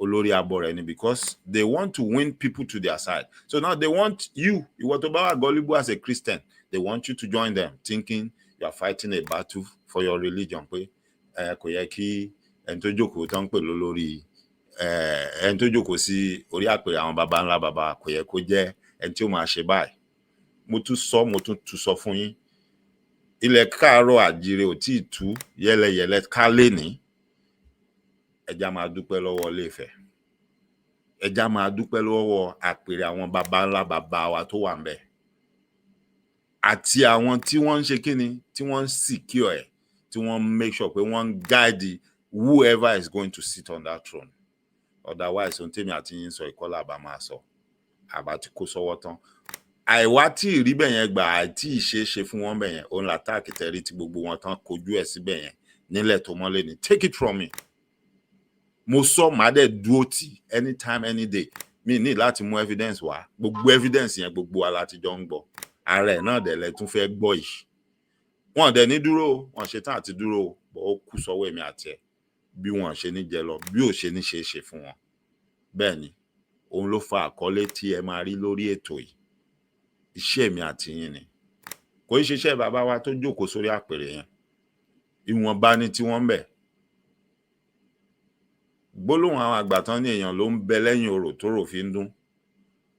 olórí abọ́ rẹ̀ ni, because they want to win people to their side. So now they want you, ìwọ tó bá wà gullible as a Christian, they want you to join them, thinking you are fighting a battle for your religion, pé ẹ kò yẹ kí ẹni tó jókòó tó ń pè lólórí, ẹni tó jókòó sí orí àpèrè àwọn baba ńlá baba, kò yẹ kó jẹ́ ẹni tí ó máa ṣe báyìí. Mo tún sọ, mo tún tún sọ fún yín, ilẹ̀ káàárọ̀ àjíire ò tí ì tú yẹ́lẹyẹ̀lẹ ká lénìí. Ẹ já máa dúpẹ́ lọ́wọ́ Ilé-Ifẹ̀, ẹ já máa dúpẹ́ lọ́wọ́ àpèrè àwọn baba ńlá baba wa tó wà ńbẹ̀, àti àwọn tí wọ́n ń ṣe kíni, tí wọ́n ń secure ẹ̀, tí wọ́n ń make sure pé wọ́n ń guide whoever is going to sit on that throne. Otherwise, ohun tèmi àti yín sọ ìkọlà àbá máa sọ, àbá tí kó sọ́wọ́ tán. Àìwá tí ìrí bẹ̀ yẹn gbà, àìtí ìṣeéṣe fún wọn bẹ̀ yẹn, òun l'attack tẹ̀rí tí gbogbo wọn tán kojú ẹ̀ síbẹ̀ yẹn. Nílẹ̀ tó mọ́lé ni. Take it from me, mo sọ, màá dẹ̀ dúró tì anytime, any day. Mi ní láti mú evidence wá. Gbogbo evidence yẹn, gbogbo wa láti jọ ń gbọ́. Ara ẹ̀ náà dẹ̀ lẹ tún fẹ́ gbọ́ yìí. Wọn dẹ̀ ní dúró, wọn ṣetán àti dúró bọ́. Ó kù sọ́wọ́ èmi àti ẹ̀ bí wọn ṣe ní jẹ lọ, bí ò ṣe ní ṣe é ṣe fún wọn. Bẹ́ẹ̀ ni, òun ló fa àkọlé tí ẹ máa rí lórí ètò yìí. Iṣẹ́ mi àti yín ni, kò í ṣiṣẹ́ bàbá wa tó jókòó sórí àpèrè yẹn. Ìwọ̀nba ni tí wọ́n ń bẹ̀. Gbólóhùn àwọn àgbà tán ní èèyàn ló ń bẹ lẹ́yìn orò tó rò fi ń dún.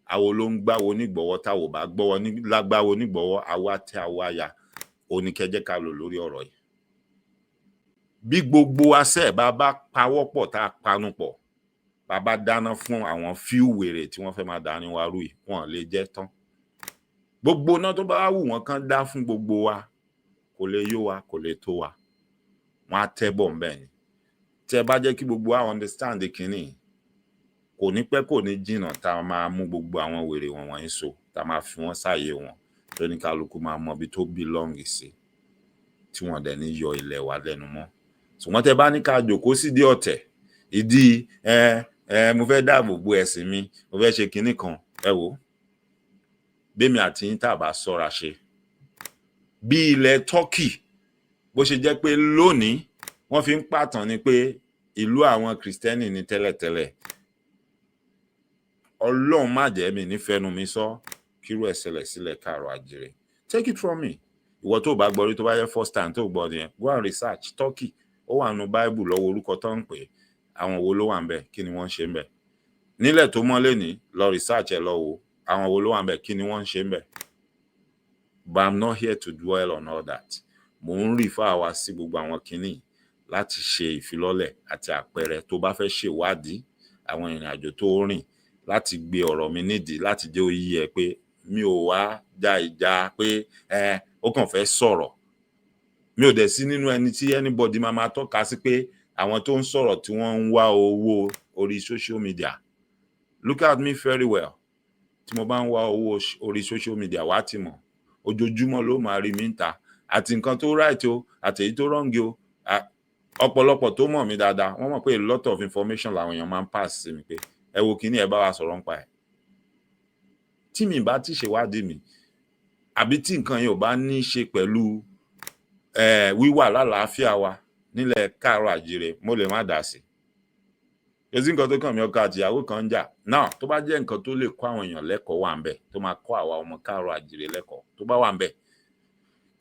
Àwo ló ń gbáwo nígbọ̀wọ́, táwo bá gbọ́wọ́ lágbáwo nígbọ̀wọ́, àwa tẹ àwa ya oníkẹ́jẹ́ ká lò lórí ọ̀rọ̀ yìí. Bí gbogbo asẹ́ bá bá pawọ́pọ̀, tá a panu pọ̀, bá bá dáná fún àwọn fíù wèrè tí wọ́n fẹ́ máa dání wa rú yìí, wọ́n lè jẹ́ tán. Gbogbo náà tó bá wù wọ́n kán dá fún gbogbo wa, kò lè yó wa, kò lè tó wa. Wọ́n á tẹ́ bọ̀ ńbẹ̀ ni. Tí ẹ bá jẹ́ kí gbogbo wa understand kínní, kò ní pẹ́, kò ní jìnnà tá a máa mú gbogbo àwọn wèrè wọn wọ̀nyí so, tá a máa fi wọ́n sáàyè wọn, tó ní kálukú máa mọ ibi tó belong sí, tí wọ́n dẹ̀ ní yọ ilẹ̀ wa lẹ́nu mọ́. Ṣùgbọ́n tẹ bá ní ká jòkó sídìí ọ̀tẹ̀, ìdí ẹ ẹ mo fẹ́ dáàbò bo ẹ̀sìn mi, mo fẹ́ ṣe kinní kan, ẹ wò ó, bẹ́mi àti yín tá a bá ṣọ́ra ṣe, bí ilẹ̀ Turkey bó ṣe jẹ́ pé lónìí wọ́n fi ń pàtàn ni pé ìlú àwọn Kìrìsìtẹ́nì ní tẹ́lẹ̀tẹ́lẹ̀. Ọlọ́run má jẹ́ mi nífẹ̀ẹ́nu mi sọ kírú ẹ̀ ṣẹlẹ̀ sílẹ̀ káàrọ̀ àjèrè. Take it from me, ìwọ tó bá gbọ́ rí, tó bá yẹ first time tó gbọ́ nìyẹn, go and research Turkey. Ó wà nù Bible lọ́wọ́. Orúkọ tó ń pè é, àwọn wo ló wà ń bẹ̀? Kí ni wọ́n ń ṣe ń bẹ̀? Nílẹ̀ tó mọ́ lẹ́ni, lọ research ẹ̀, lọ wo àwọn wo ló wà ń bẹ̀, kí ni wọ́n ń ṣe ń bẹ̀. But I'm not here to dwell on all that. Mò ń refer wa sí gbogbo àwọn kinní láti ṣe ìfilọ́lẹ̀ àti àpẹẹrẹ. Tó bá fẹ́ ṣèwádìí àwọn ìrìn àjò tó rìn láti gbé ọ̀rọ̀ mi nídìí, láti jẹ́ ó yé ẹ pé mi ò wá ja ìjà pé ẹ ó kàn fẹ́ sọ̀rọ̀. Mi ò dẹ̀ sí nínú ẹni tí anybody máa máa tọ́ka sí pé àwọn tó ń sọ̀rọ̀ tí wọ́n ń wá owó orí social media. Look at me very well. Tí mo bá ń wá owó orí social media, wàá ti mọ̀. Ojoojúmọ́ ló máa rí mi ń ta, àti nǹkan tó right o, àti èyí tó wrong o. Ọ̀pọ̀lọpọ̀ tó mọ̀ mí dáadáa, wọ́n mọ̀ pé a lot of information làwọn èèyàn máa ń pass sí mi pé ẹ wo kíní, ẹ bá wa sọ̀rọ̀ nípa ẹ̀. Tí mi bá ti ṣèwádìí mi, àbí tí nǹkan yẹn ò bá ní í ṣe pẹ̀lú wíwà lálàáfíà wa nílẹ̀ káàárọ̀ àjíire, mo lè má dá sí. Kò sí nǹkan tó kàn mí. Ọkọ àtìyàwó kan ń jà náà, tó bá jẹ́ nǹkan tó lè kọ́ àwọn èèyàn lẹ́kọ̀ọ́ wà ń bẹ̀, tó máa kọ́ àwa ọmọ káàárọ̀ àjíire lẹ́kọ̀ọ́, tó bá wà ń bẹ̀,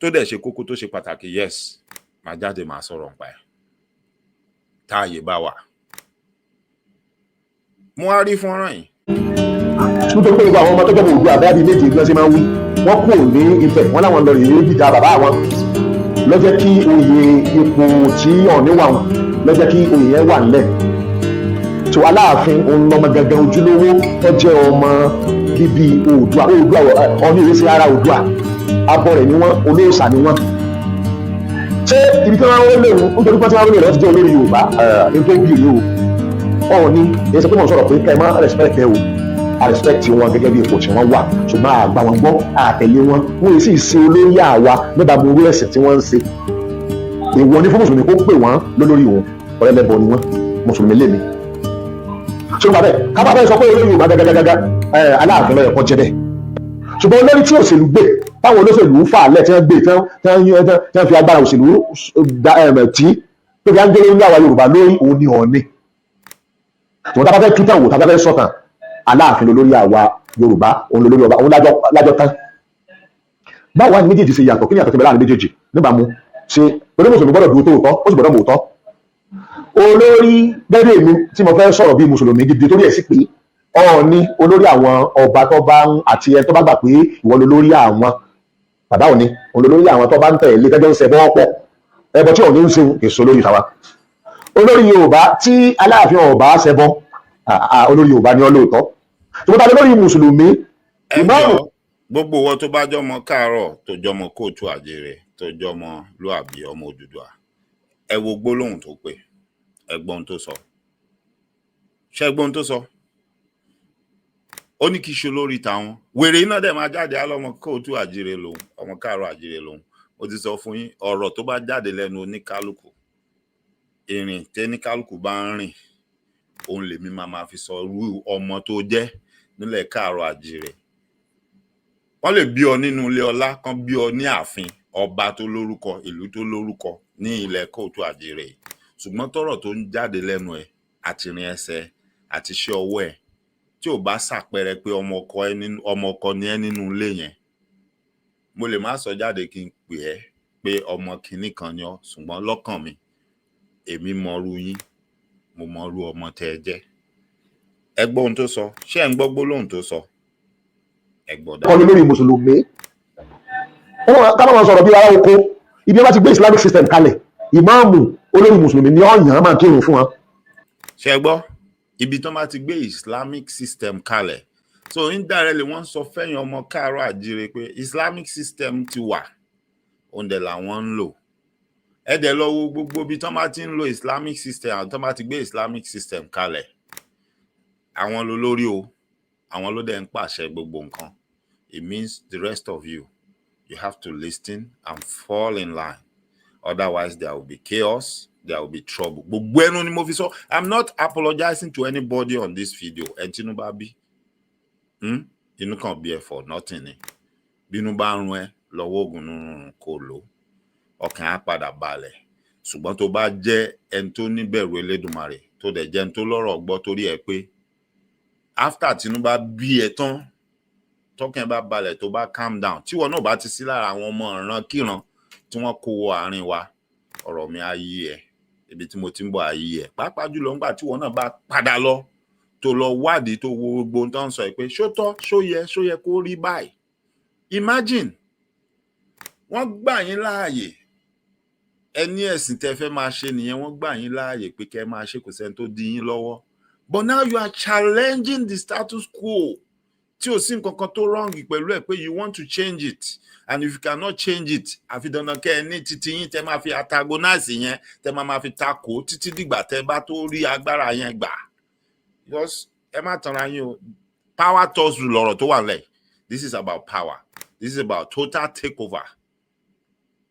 tó dẹ̀ ṣe kókó, tó ṣe pàtàkì, yes, máa jáde, máa sọ̀rọ̀ nípa ẹ̀ táàyè bá wà. Mo wá rí fọ́nrán yìí. Nítorí pé gbogbo àwọn ọmọ tó jẹ́ Oòduà bẹ́ẹ̀ bíi méje bí wọ́n ṣe máa ń wí, wọ́n kúrò ní Ifẹ̀, wọ́n láwọn lọ rèé gbìjà bàbá àwọn, ló jẹ́ kí oyè ipò tí Ọọ̀ni wà wọn, ló jẹ́ kí oyè yẹn wà nílẹ̀ tó. Aláàfin òun lọmọ gangan ojúlówó tó jẹ́ ọmọ bíbí Oòduà. Oòduà, Ọọ̀ni ìrẹsì ara Oòduà, abọ́ rẹ̀ ni wọ́n, olóòṣà ni wọ́n. Ṣé ibi tí wọ́n ń léwu nítorí pé tí wọ́n ń léwu lọ́wọ́ ti jẹ́ olórí Yorùbá ní tó bí rí o? Ọọ̀ni èyí sọ pé mo sọ̀rọ̀ pé ká ẹ má respect ẹ o. A respect wọn gẹ́gẹ́ bí ipò tí wọ́n wà, ṣùgbọ́n àgbà wọn gbọ́, àtẹ̀lé wọn, wọ́n yìí sì ṣe olórí àwa níbàámu orí ẹ̀sìn tí wọ́n ń ṣe. Èèwọ̀ ní fún mùsùlùmí kó pè wọ́n lólórí òun. Ọ̀rẹ́lẹ́bọ ni wọ́n, mùsùlùmí lèmi. Ṣùgbọ́n bẹ́ẹ̀ kábàá bẹ́ẹ̀ sọ pé olórí Yorùbá gàgàgàgà, Aláàfin ló yẹ kó jẹ́ bẹ́ẹ̀. Ṣùgbọ́n olórí tí òṣèlú gbé, táwọn olóṣèlú fà lẹ̀, tí wọ́n gbé, tí wọ́n fi agbára òṣèlú tí tó fi á ń gbé lórí àwa Yorùbá lórí, òun ni Ọọ̀ni. Ṣùgbọ́n tá a bá fẹ́ tútàn wò, tá a bá fẹ́ sọ̀tàn, Aláàfin lólórí àwa Yorùbá, òun lólórí ọba, òun lájọ tán. Báwo wá ní méjèèjì ṣe yàtọ̀? Kí ni yàtọ̀ tí bẹ láàrin méjèèjì níbàámu ṣe? Torí mùsùlùmí gbọ́dọ̀ dúró tóòtọ́, ó sì gbọ́dọ̀ mòótọ́. Olórí gẹ́gẹ́ èmi tí mo fẹ́ sọ̀rọ̀ bíi mùsùlùmí gidi, torí ẹ̀ sì pé Ọọ̀ni olórí àwọn ọba tó bá ń àti ẹni tó bá gbà pé ìwọ lolórí àwọn bàbá òní, òun lolórí àwọn tó bá ń tẹ̀lé tẹ́jọ́ ń ṣẹbọ pọ̀. Ẹbọ tí Ọọ̀ni ń ṣe èso lórí tàwa. Olórí Yorùbá tí Aláàfin ọba ṣẹbọ, olórí Yorùbá ni ọ lóòótọ́, ṣùgbọ́n ta lórí mùsùlùmí? Ẹ ìmáàmù. Jọ, gbogbo wọn tó bá jọmọ káàárọ̀, tó jọmọ kóòtù àjèrè, tó jọmọ lóàbí, ọmọ Odùduwà, ẹ wo gbólóhùn tó pè, ẹ gbọ́ ohun tó sọ. Ṣé ẹ gbọ́ ohun tó sọ? Ó ní kí í ṣe olórí tàwọn wèrè iná dẹ̀ máa jáde á lọ́mọ kóòtù àjèrè lòun, ọmọ káàárọ̀ àjèrè lòun. Ó ti sọ fún yín, ọ̀rọ̀ tó bá jáde lẹ́nu oníkálukú. Ìrìn tẹ́níkálùkù bá ń rìn, òun lèmi máa ma fi sọ irú ọmọ tó jẹ́ nílẹ̀ káàárọ̀ àjíire. Wọ́n lè bí ọ nínú ilé ọlá, kán bí ọ ní ààfin ọba tó lórúkọ, ìlú tó lórúkọ ní ilẹ̀ káàárọ̀ àjíire yìí, ṣùgbọ́n tọ́rọ̀ tó ń jáde lẹ́nu ẹ̀ àti ìrìn ẹsẹ̀ àti iṣẹ́ ọwọ́ ẹ̀, tí ò bá ṣàpẹẹrẹ pé ọmọ ọkọ ẹ nínú, ọmọ ọkọ ni ẹ́ nínú ilé yẹn, mo lè má sọ jáde kí n pè ẹ́ pé ọmọ kinní kan ni ọ́, ṣùgbọ́n lọ́kàn mi, èmi mọrú yín, mo mọrú ọmọ tẹ́ ẹ jẹ́. Ẹ gbọ́ ohun tó sọ. Ṣé ẹ̀ ń gbọ́ gbólóhùn tó sọ? Ẹ gbọ́ Kọ́ dáadáa. Ni lórí mùsùlùmí, ká má máa sọ̀rọ̀ bí ará oko. Ibi wọn bá ti gbé Islamic system kalẹ̀, ìmáàmù olórí mùsùlùmí ní ọ̀yàn máa kírun fún wọn. Ṣe gbọ́? Ibi tán bá ti gbé Islamic system kalẹ̀. So indirectly, wọ́n sọ fẹ́yìn ọmọ káàárọ̀ àjíire pé Islamic system ti wà, òun dẹ̀ làwọn ń lò. Ẹ dẹ̀ lọ wo gbogbo ibi tán bá ti ń lo Islamic system àti tán bá ti gbé Islamic system kalẹ̀, àwọn ló lórí o, àwọn ló dẹ̀ ń pàṣẹ gbogbo nǹkan. It means the rest of you, you have to listen and fall in line, otherwise there will be chaos, there will be trouble. Gbogbo ẹnu ni mo fi sọ. I'm not apologizing to anybody on this video. Ẹ tínú bá bí, Inú kan bí ẹ for nothing ni. Bínú bá ń rún ẹ lọ́wọ́, oògùn nínú kò lò, ọkàn á padà balẹ̀. Ṣùgbọ́n tó bá jẹ́ ẹni tó níbẹ̀rù Elédùmarè, tó dẹ̀ jẹ́ ẹni tó lọ́rọ̀ gbọ́, torí ẹ pé after tínú bá bí ẹ tán, tọkàn ẹ bá balẹ̀, tó bá calm down, tíwọ náà bá ti sí lára àwọn ọmọ ìran kíran tí wọ́n kó wọ àárín wa, ọ̀rọ̀ mi á yí ẹ, ibi tí mo ti ń bọ̀ á yí ẹ, pàápàá jùlọ nígbà tíwọ náà bá padà lọ, tó lọ wádìí, tó wo gbogbo ohun tó ń sọ yìí pé ṣó tọ́, ṣó yẹ, ṣó yẹ kó rí báyìí. Imagine, wọ́n gbà yín láàyè, ẹ ní ẹ̀sìn tẹ́ fẹ́ máa ṣe nìyẹn, wọ́n gbà yín láàyè pé kẹ́ máa ṣe, kò sẹ́ni tó dí yín lọ́wọ́. But now you are challenging the status quo, tí ò sí nǹkan kan tó wrong pẹ̀lú ẹ̀, pé you want to change it, and if you cannot change it, àfi dandan kẹ́ ẹ ní títí yín tẹ́ máa fi antagonize yẹn, tẹ́ máa fi takò títí dìgbà tẹ́ bá tó rí agbára yẹn gbà. Because ẹ má tanra yín o, power tussle lọ̀rọ̀ tó wà nílẹ̀. This is about power. This is about total takeover.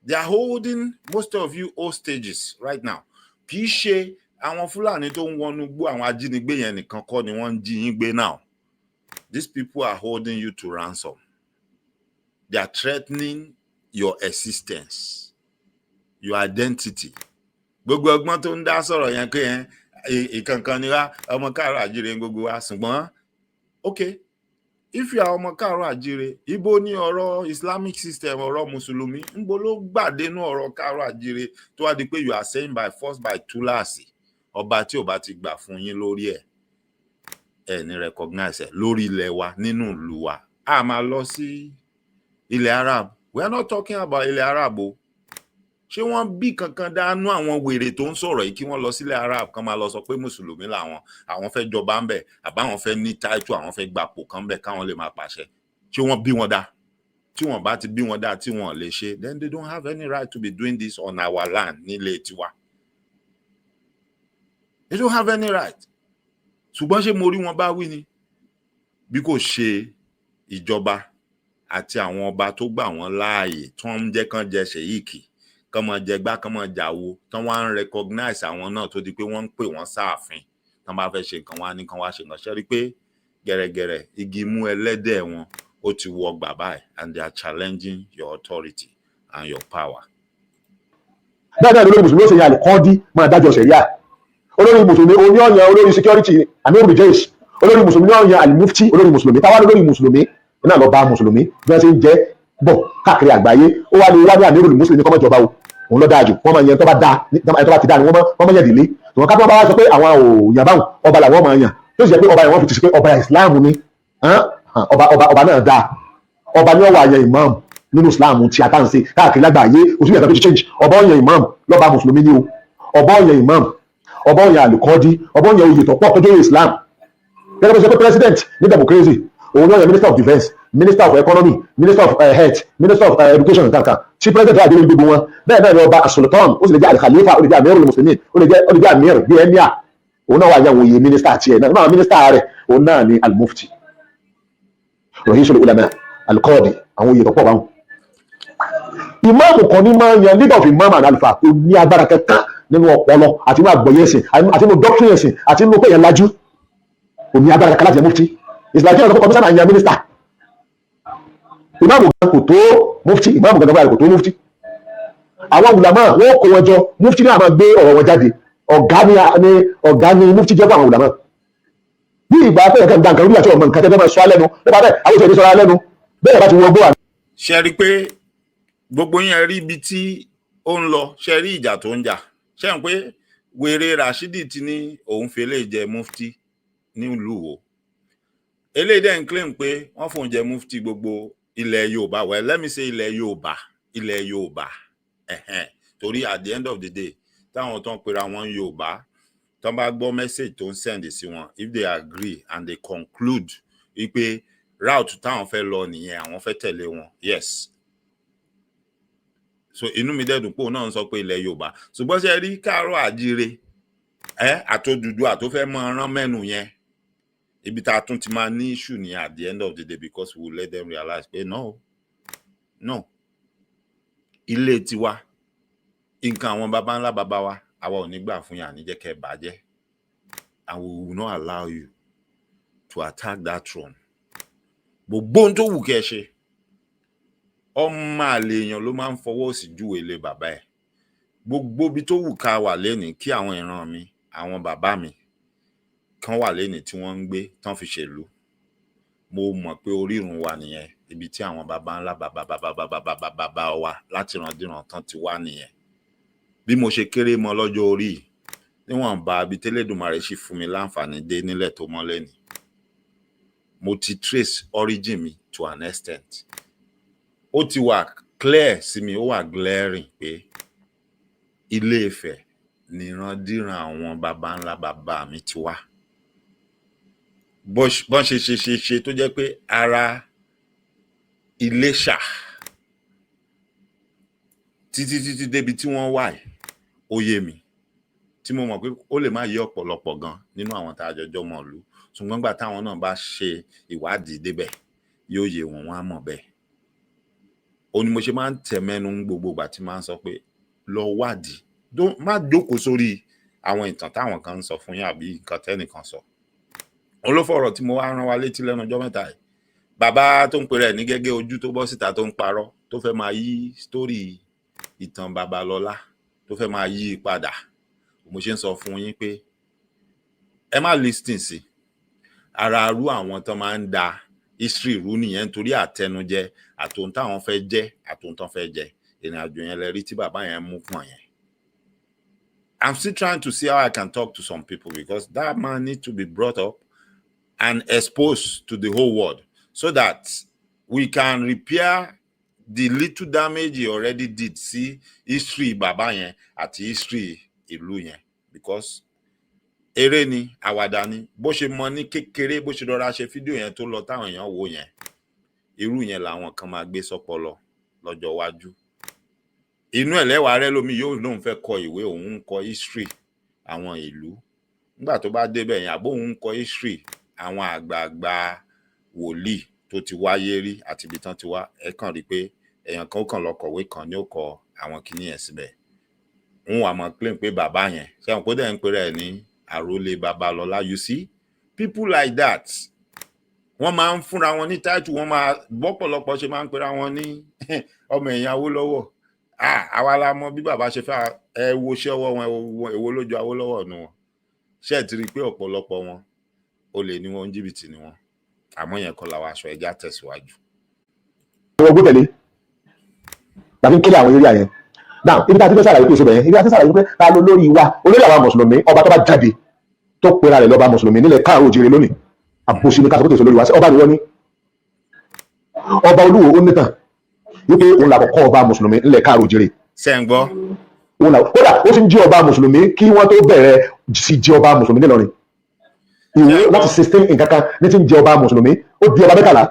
They are holding most of you hostages right now. Kì í ṣe àwọn Fúlàní tó ń wọnú gbó, àwọn ajínigbé yẹn nìkan kọ́ ni wọ́n ń jí yín gbé. Now these people are holding you to ransom. They are threatening your existence, your identity. Gbogbo ọgbọ́n tó ń dá sọ̀rọ̀ yẹn pé ẹ ìkankan ni wá, ọmọ káàárọ̀ àjíire gbogbo wa, ṣùgbọ́n okay, if you are ọmọ káàárọ̀ àjíire, ibo ní ọ̀rọ̀ Islamic system, ọ̀rọ̀ mùsùlùmí, ńbo ló gbàdénú ọ̀rọ̀ káàárọ̀ àjíire tó wá di pé you are saying by force, by túláàsì, ọba tí ò bá ti gbà fún yín lórí ẹ̀, ẹ ní recognize ẹ lórí ilẹ̀ wa, nínú ìlú wa? A máa lọ sí ilẹ̀ Arab. We are not talking about ilẹ̀ Arab o. Ṣé wọ́n bí kankan dánú àwọn wèrè tó ń sọ̀rọ̀ yìí kí wọ́n lọ sílẹ̀ Arab, kán máa lọ sọ pé mùsùlùmí làwọn, àwọn fẹ́ jọba ń bẹ̀, àbáwọn fẹ́ ní title, àwọn fẹ́ gbapò kan bẹ̀, káwọn lè máa pàṣẹ? Ṣé wọ́n bí wọn dá? Tí wọ́n bá ti bí wọn dá, tí wọ́n lè ṣe, then they don't have any right to be doing this on our land, nílé tiwa. They don't have any right. Ṣùgbọ́n ṣé mo rí wọn bá wí ni? Bí kò ṣe ìjọba àti àwọn ọba tó gbà wọ́n láàyè, tí wọ́n ń jẹ́ kán jẹ sheik, kán máa jẹ gbá, kán máa jàwo, tán wá ń recognize àwọn náà, tó di pé wọ́n ń pè wọ́n sáàfin, tán bá fẹ́ ṣe nǹkan, wọ́n á ní kán wá ṣe nǹkan. Ṣe rí pé gẹ̀rẹ́gẹ̀rẹ́ igi mú ẹlẹ́dẹ̀ wọn ó ti wọ gbà báyìí, and they are challenging your authority and your power. Bẹ́ẹ̀ náà ni olórí mùsùlùmí ó ṣe yan àlùkọ́ọ́dí máa dájọ́ sẹ̀ríà. Olórí mùsùlùmí oní ọ̀yàn olórí security, amiru jais. Olórí mùsùlùmí ọ̀yàn alimufti. Olórí mùsùlùmí táwa, olórí mùsùlùmí náà lọ bá mùsùlùmí bí wọ́n ṣe ń jẹ́ bọ̀ káàkiri àgbáyé. Ó wá lè wá ní amiru mùsùlùmí kọ́mọ́jọba o, òun ló dáa jù. Wọ́n máa yan tó bá dáa, tó bá ti dáa ni wọ́n máa yàn délé. Tòun ká tó bá wá sọ pé àwọn ò yàn báwọn, ọba làwọn máa yàn, tó sì jẹ́ pé ọba yẹn, wọ́n fi ti sọ pé ọba Islam ni, ọba náà dáa. Ọba ní ọwọ́ àyàn imam nínú Islam tí a tá ń ṣe káàkiri lágbàáyé. Òsì ìyàtọ̀ tó ti change. Ọba ọ̀yàn imam lọ́ba mùsùlùmí ni o. Ọba ọ̀yàn imam, ọba ọ̀yàn àlùkọ́dí, ọba ọ̀yàn oyè tó pọ̀ tó jẹ́ Islam. Gẹ́gẹ́ bó ṣe pé president ní democracy, òun ní ọ̀yàn minister of defence, minister of economy, minister of health, minister of education, kankan tí president wà dé lórí gbogbo wọn. Bẹ́ẹ̀ náà ni ọba sultan, ó sì lè jẹ́ alikhalifa, ó lè jẹ́ amirul muslimin, ó lè jẹ́ amir bíi emir. Òun náà wà yàn òye minister tiẹ̀ náà náà, minister rẹ̀, òun náà ni almufti, rahisul ulama, alqadi, àwọn oyè tó pọ̀ báwọn. Ìmáàmù kan ní máa ń yan leader of imam and alfa. Kò ní agbára kankan. Nínú ọpọlọ àti nínú àgbọ́yé ẹ̀sìn àti nínú doctrine ẹ̀sìn àti nínú pé yẹn lajú, kò ní agbára kankan láti jẹ mufti. It's like kí commissioner yan minister. Ìmáàmù gan kò tó mufti. Ìmáàmù gan kò tó mufti. Àwọn ulama, wọn kó wọn jọ, mufti náà máa gbé ọ̀rọ̀ wọn jáde. Ọ̀gá ni, ọ̀gá ni mufti jẹ́ fún àwọn ulama. Bí ìgbà pé nǹkan gba nǹkan rúbí àti ọmọ nǹkan tẹ́fẹ́ máa sọ lẹ́nu nípa bẹ́ẹ̀, àwọn ìṣẹ̀lẹ̀ sọ̀rọ̀ lẹ́nu bẹ́ẹ̀ bá ti wọ gbó. Ṣe rí i pé gbogbo yẹn rí ibi tí ó ń lọ? Ṣe rí ìjà tó ń jà? Ṣe ń pé wèrè Rashidi ti ní òun fi eléyìí jẹ mufti nílùú wo? Eléyìí dẹ̀ ń claim pé wọ́n fòun jẹ mufti gbogbo ilẹ̀ Yorùbá. Well, let me say ilẹ̀ Yorùbá, ilẹ̀ Yorùbá ẹ̀hẹ́n, torí at the end of the day, táwọn tó ń pera wọn Yorùbá tó bá gbọ́ message tó ń send sí wọn, if they agree and they conclude wípé route táwọn fẹ́ lọ nìyẹn, àwọn fẹ́ tẹ̀lé wọn, yes. So inú mi dẹ́dùn pé òun náà ń sọ pé ilẹ̀ Yorùbá. Ṣùgbọ́n ṣe rí káàárọ̀ àjíire ẹ àtòdùdú àtó fẹ́ mọ rán mẹ́nu yẹn, ibi tá a tún ti máa ní issue ní at the end of the day, because we will let them realize pé no, no, ilé tiwa, nǹkan àwọn baba ńlá baba wa, àwa ò ní gbà fún yàn ní jẹ́ kẹ́ ẹ bàjẹ́, and we will not allow you to attack that throne. Gbogbo ohun tó wù kẹ́ ẹ ṣe, ọmọ àlè èèyàn ló máa ń fọwọ́ òsì júwe ilé bàbá ẹ̀. Gbogbo ibi tó wù ká wà lénìí, kí àwọn ìran mi, àwọn bàbá mi kan wà lénìí tí wọ́n ń gbé tán fi ṣèlú, mo mọ̀ pé orírun wa nìyẹn, ibi tí àwọn baba ńlá bàbá bàbá bàbá bàbá bàbá wa láti ìrandíran tán ti wá nìyẹn. Bí mo ṣe kéré mọ lọ́jọ́ orí yìí, níwọ̀nba ibi tẹ́lẹ̀dùmarè sì fún mi láǹfààní dé nílẹ̀ tó mọ́ lẹ́nìí, mo ti trace origin mi to an extent. Ó ti wà clear sí mi, ó wà glaring pé Ilé Ifẹ̀ nìrandíran àwọn baba ńlá bàbá mi ti wá. Bọ́n ṣe ṣe ṣe ṣe tó jẹ́ pé ara Iléṣà títí títí débi tí wọ́n wà yìí, ó yé mi, tí mo mọ̀ pé ó lè má yé ọ̀pọ̀lọpọ̀ gan nínú àwọn tá a jọjọ́ mọ̀ ìlú. Ṣùgbọ́n gbà táwọn náà bá ṣe ìwádìí débẹ̀, yóò yé wọn, wọ́n á mọ̀ bẹ́ẹ̀. Ó ní mo ṣe máa ń tẹ̀ mẹ́nu gbogbo ìgbà tí máa ń sọ pé lọ wádìí, má jókòó sórí àwọn ìtàn táwọn kan ń sọ fún yín àbí nǹkan tẹ́nìkan sọ. Òun ló fọ̀rọ̀ tí mo wá rán wa létí lẹ́nu ọjọ́ mẹ́ta yìí, bàbá tó ń pèrè ní gẹ́gẹ́ ojú tó bọ́ síta, tó ń parọ́, tó fẹ́ máa yí story ìtàn Babalọ́lá, tó fẹ́ máa yí i padà. Mo ṣe ń sọ fún yín pé ẹ má listen sí ara arú àwọn tó máa ń da history rú nìyẹn, nítorí àtẹnujẹ àtòhun táwọn fẹ́ jẹ́, àtòhun tán fẹ́ jẹ. Ìrìn àjò yẹn lẹ rí tí bàbá yẹn mú pọ̀n yẹn. I'm still trying to see how I can talk to some people, because that man need to be brought up and exposed to the whole world so that we can repair the little damage he already did sí history bàbá yẹn àti history ìlú yẹn, because eré ni, àwàdà ni. Bó ṣe mọ ní kékeré, bó ṣe rọra ṣe fídíò yẹn tó lọ, táwọn èèyàn wò yẹn, irú yẹn làwọn kan máa gbé sọpọlọ lọ́jọ́ iwájú. Inú ẹ̀ lẹ́wàá rẹ lómi yóò lóun fẹ́ kọ ìwé, òun ń kọ history àwọn ìlú. Nígbà tó bá débẹ̀ yẹn, àbó òun ń kọ history àwọn àgbààgbà wòlíì tó ti wáyé rí àti ibi tán ti wá, ẹ kàn rí i pé èèyàn kan ó kàn lọ kọ̀wé kan ní ó kọ àwọn kinní yẹn síbẹ̀, ń wà mọ́ claim pé bàbá yẹn ṣẹ́wọ̀n kó dẹ̀ ń pèrè ẹ̀ ní àrólé Babalọ́lá. You see people like that, wọ́n máa ń fúnra wọn ní title. Wọ́n máa bọ́pọ̀lọpọ̀ ṣe máa ń pera wọn ní ọmọ èèyàn Awólọ́wọ̀. Àwa la mọ bí bàbá ṣe fẹ́. Ẹ wo iṣẹ́ ọwọ́ wọn, èwo ló jọ Awólọ́wọ̀ nù wọn? Ṣé ẹ ti rí i pé ọ̀pọ̀lọpọ̀ wọn, olè ni wọn, jìbìtì ni wọn? Àmọ́ yẹn kọ́ làwọn aṣọ ẹja tẹ̀síwájú. Àwọn ogun tẹ̀lé tàbí ń kéde àwọn eré yẹn now. Ibi tá a ti fẹ́ sàlàyé pé ìṣẹ̀bẹ̀ yẹn, ibi tá a ti sàlàyé pé ta ló lórí wa, olórí àwọn mùsùlùmí, ọba tó bá jáde tó pera rẹ̀ lọ́ba mùsùlùmí nílẹ̀ káàró òjìrè lónìí, àbòsí ni ká sọ pé kìí ṣe olórí wa. Sí ọba ni wọ́n ní ọba olúwo, ó nítàn wípé òun làkọ́kọ́ ọba mùsùlùmí nílẹ̀ káàró òjìrè. Ṣé ń gbọ́? Òun là kódà ó ti ń jẹ́ ọba mùsùlùmí kí wọ́n tó bẹ̀rẹ̀ sí jẹ́ ọba mùsùlùmí nílọrin. Ìwé láti 16 nǹkan kan ní ti ń jẹ́ ọba mùsùlùmí. Ó di ọba 13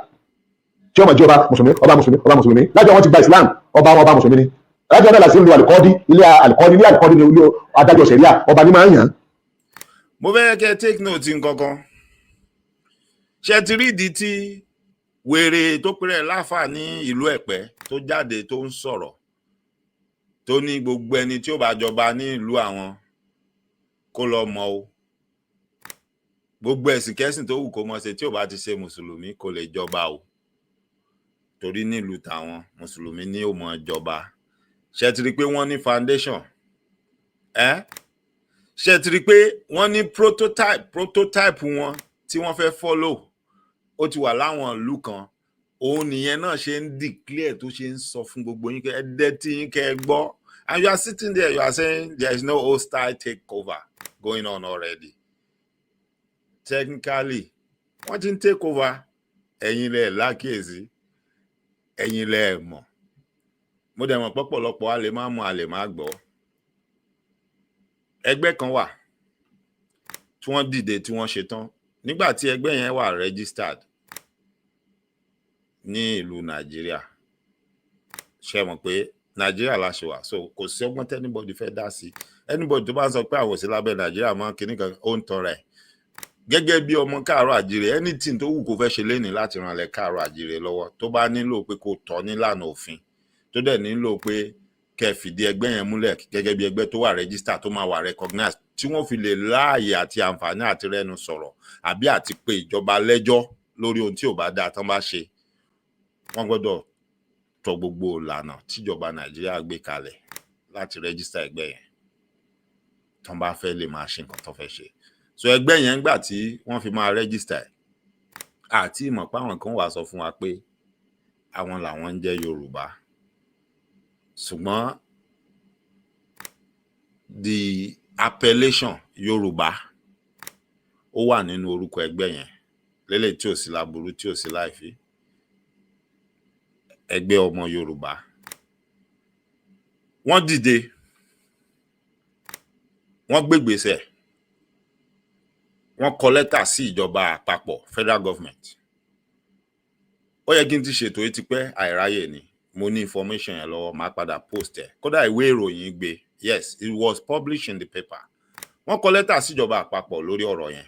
tí ó máa jẹ́ ọba mùsùlùmí, ọba mùsùlùmí, ọba mùsùlùmí. Lájọ wọn ti gba Islam, ọba ọba mùsùlùmí ni. Lájọ náà láti ń lo àlùkọ́dí, ilé àlùkọ́dí, ilé àlùkọ́dí ni ilé adájọ́ sẹ̀ríà, ọba ní máa ń yàn án. Mo fẹ́ kẹ́ take note nǹkan kan. Ṣe ti rí ìdí tí wèrè tó pèrè láfà ní ìlú Ẹ̀pẹ́ tó jáde tó ń sọ̀rọ̀? Tó ní gbogbo ẹni tí ó bá jọba ní ìlú àwọn kó lọ mọ̀ o, gbogbo ẹ̀sìn kẹ́sìn tó wù kó mọ̀ ṣe, tí ò bá ti ṣe mùsùlùmí, kò lè jọba o, torí nílùú tàwọn, mùsùlùmí ní ò mọ̀ jọba. Ṣe ti rí i pé wọ́n ní foundation ẹ́? Ṣe ti rí i pé wọ́n ní prototype wọn tí wọ́n fẹ́ follow? Ó ti wà láwọn ìlú kan. Òun nìyẹn náà ṣe ń declare, tó ṣe ń sọ fún gbogbo yín kẹ́ ẹ dẹ́tí yín kẹ́ ẹ gbọ́. And you are sitting there, you are saying there is no hostile takeover going on already. Technically, wọ́n ti ń take over. Ẹ̀yin lẹ̀ lákìyèsí, ẹ̀yin lẹ̀ mọ̀. Mo dẹ̀ mọ̀ pọ̀pọ̀lọpọ̀ a lè má mọ̀, a lè má gbọ́. Ẹgbẹ́ kan wà tí wọ́n dìde, tí wọ́n ṣe tán nígbà tí ẹgbẹ́ yẹn wà registered ní ìlú Nàìjíríà. Ṣe mọ̀ pé Nàìjíríà la ṣe wà, so kò sí ọgbọ́n tí anybody fẹ́ dá sí. Anybody tó bá ń sọ pé àwọn ò sí lábẹ́ Nàìjíríà mọ́ kinní kan, ó ń tọrọ ẹ̀. Gẹ́gẹ́ bí ọmọ káàárọ̀ àjíire, anything tó wù kó fẹ́ ṣe lénìí láti ran ilẹ̀ káàárọ̀ àjíire lọ́wọ́, tó bá nílò pé kó tọ́ nílànà òfin, tó dẹ̀ nílò pé kẹ́ fìdí ẹgbẹ́ yẹn múlẹ̀ gẹ́gẹ́ bí ẹgbẹ́ tó wà register, tó máa wà recognize, tí wọ́n fi lè láàyè àti àǹfààní àti rẹ́nu sọ̀rọ̀ àbí àti pé ìjọba lẹ́jọ́ lórí ohun tí ò bá dáa tán bá ṣe, wọ́n gbọ́dọ̀ tọ gbogbo ìlànà tíjọba Nàìjíríà gbé kalẹ̀ láti register ẹgbẹ́ yẹn, tán bá fẹ́ lè máa ṣe nǹkan tó fẹ́ ṣe. So ẹgbẹ́ yẹn, ńgbà tí wọ́n fi máa register ẹ̀, àti ìmọ̀ pé àwọn kan wà sọ fún wa pé àwọn làwọn ń jẹ́ Yorùbá, ṣùgbọ́n the appellation Yorùbá, ó wà nínú orúkọ ẹgbẹ́ yẹn lélẹ̀, tí ò sí láburú, tí ò sí láìfí. Ẹgbẹ́ Ọmọ Yorùbá, wọ́n dìde, wọ́n gbégbèsè, wọ́n kọ lẹ́tà sí ìjọba àpapọ̀, federal government. Ó yẹ kí n ti ṣètò yìí tipẹ́, àìráyè ni. Mo ní information yẹn lọ́wọ́, màá padà post ẹ̀. Kódà ìwé ìròyìn gbé. Yes, it was published in the paper. Wọ́n kọ lẹ́tà sí ìjọba àpapọ̀ lórí ọ̀rọ̀ yẹn.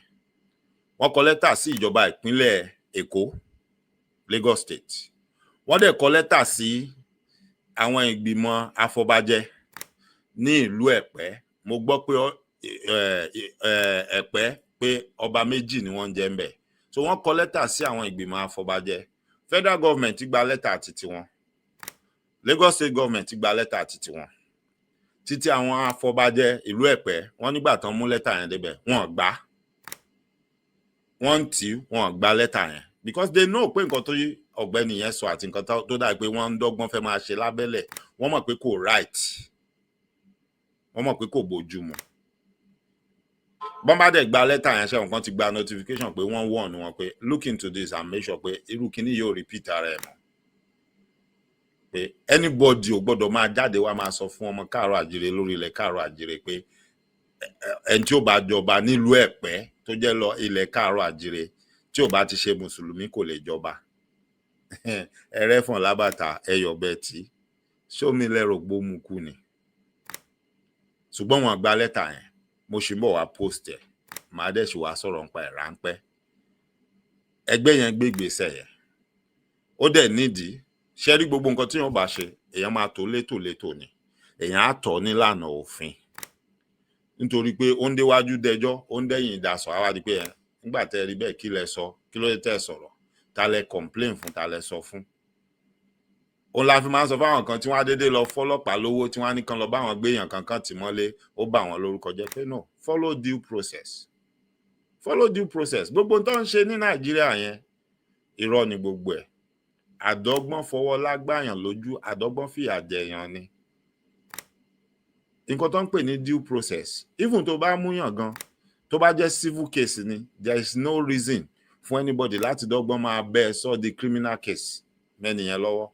Wọ́n kọ lẹ́tà sí ìjọba ìpínlẹ̀ Èkó, Lagos State. Wọ́n dẹ̀ kọ lẹ́tà sí àwọn ìgbìmọ̀ afọbajẹ ní ìlú Ẹ̀pẹ́. Mo gbọ́ pé Ẹ̀pẹ́, pé ọba méjì ni wọ́n ń jẹ ńbẹ̀, so wọ́n kọ lẹ́tà sí àwọn ìgbìmọ̀ afọbajẹ. Federal government gba lẹ́tà títí wọn, Lagos State government gba lẹ́tà títí wọn. Títí àwọn afọbajẹ ìlú Ẹ̀pẹ́, wọ́n nígbà tán mú lẹ́tà yẹn débẹ̀, wọ́n gbà. Wọ́n ń tì í, wọ́n gba lẹ́tà yẹn, because they know pé nǹkan tó yí ọ̀gbẹ́ni yẹn sọ àti nǹkan tó dà pé wọ́n ń dọ́gbọ́n fẹ́ máa ṣe lábẹ́lẹ̀, wọ́n mọ̀ pé kò right, wọ́n mọ̀ pé kò bójú mu. Bọ́n bá dẹ̀ gba lẹ́tà yẹn, ṣẹ́wọ̀n kan ti gba notification pé wọ́n warn wọn pé look into this and make sure pé irú kíní yóò repeat ara ẹ̀ mọ́, pé anybody ò gbọ́dọ̀ máa jáde wá máa sọ fún ọmọ káàárọ̀ àjíire lórí ilẹ̀ káàárọ̀ àjíire pé ẹni tí ó bá jọba nílùú Ẹ̀pẹ́, tó jẹ́ lọ ilẹ̀ káàárọ̀ àjíire, tí ò bá ti ṣe mùsùlùmí, kò lè jọba. Ẹrẹ́fọ̀n lábàtà ẹyọ̀ bẹ́ẹ̀ tí sómi lẹ́rọ gbómukú ni. Ṣùgbọ́n wọn gba lẹ́tà yẹn. Mo ṣì ń bọ̀ wá post ẹ̀, màá dẹ̀ ṣì wá sọ̀rọ̀ nípa ẹ̀ ráńpẹ́. Ẹgbẹ́ yẹn gbé ìgbésẹ̀ yẹn, ó dẹ̀ nídìí. Ṣé rí gbogbo nǹkan tí èèyàn bá ṣe, èèyàn máa tó létòlétò ni, èèyàn á tọ̀ nílànà òfin, nítorí pé ó ń déwájú dẹjọ́, ó ń dẹ́yìn ìdásọ̀. Á wá di pé ẹ nígbà tẹ́ ẹ rí bẹ́ẹ̀, kí lẹ sọ? Kí ló dé tẹ́ ẹ sọ̀rọ̀? Ta lẹ complain fún? Ta lẹ sọ fún? Òun la fi máa ń sọ fáwọn kan tí wọ́n á dédé lọ fọlọ́pàá lówó, tí wọ́n á ní kan lọ bá wọn gbéyàn kankan tì mọ́lé, ó bà wọ́n lórúkọ jẹ́, pé no, follow due process, follow due process. Gbogbo tó ń ṣe ní Nàìjíríà yẹn, irọ́ ni gbogbo ẹ̀. Àdọ́gbọ́n fọwọ́ lágbàyàn lójú, àdọ́gbọ́n fìyà jẹyàn ni. Nǹkan tó ń pè ní due process, even tó bá múyàn gan, tó bá jẹ́ civil case ni, there is no reason fún anybody láti dọ́gbọ́n máa bẹ́ ẹ sọ di criminal case mẹ́nìyẹn lọ́wọ́.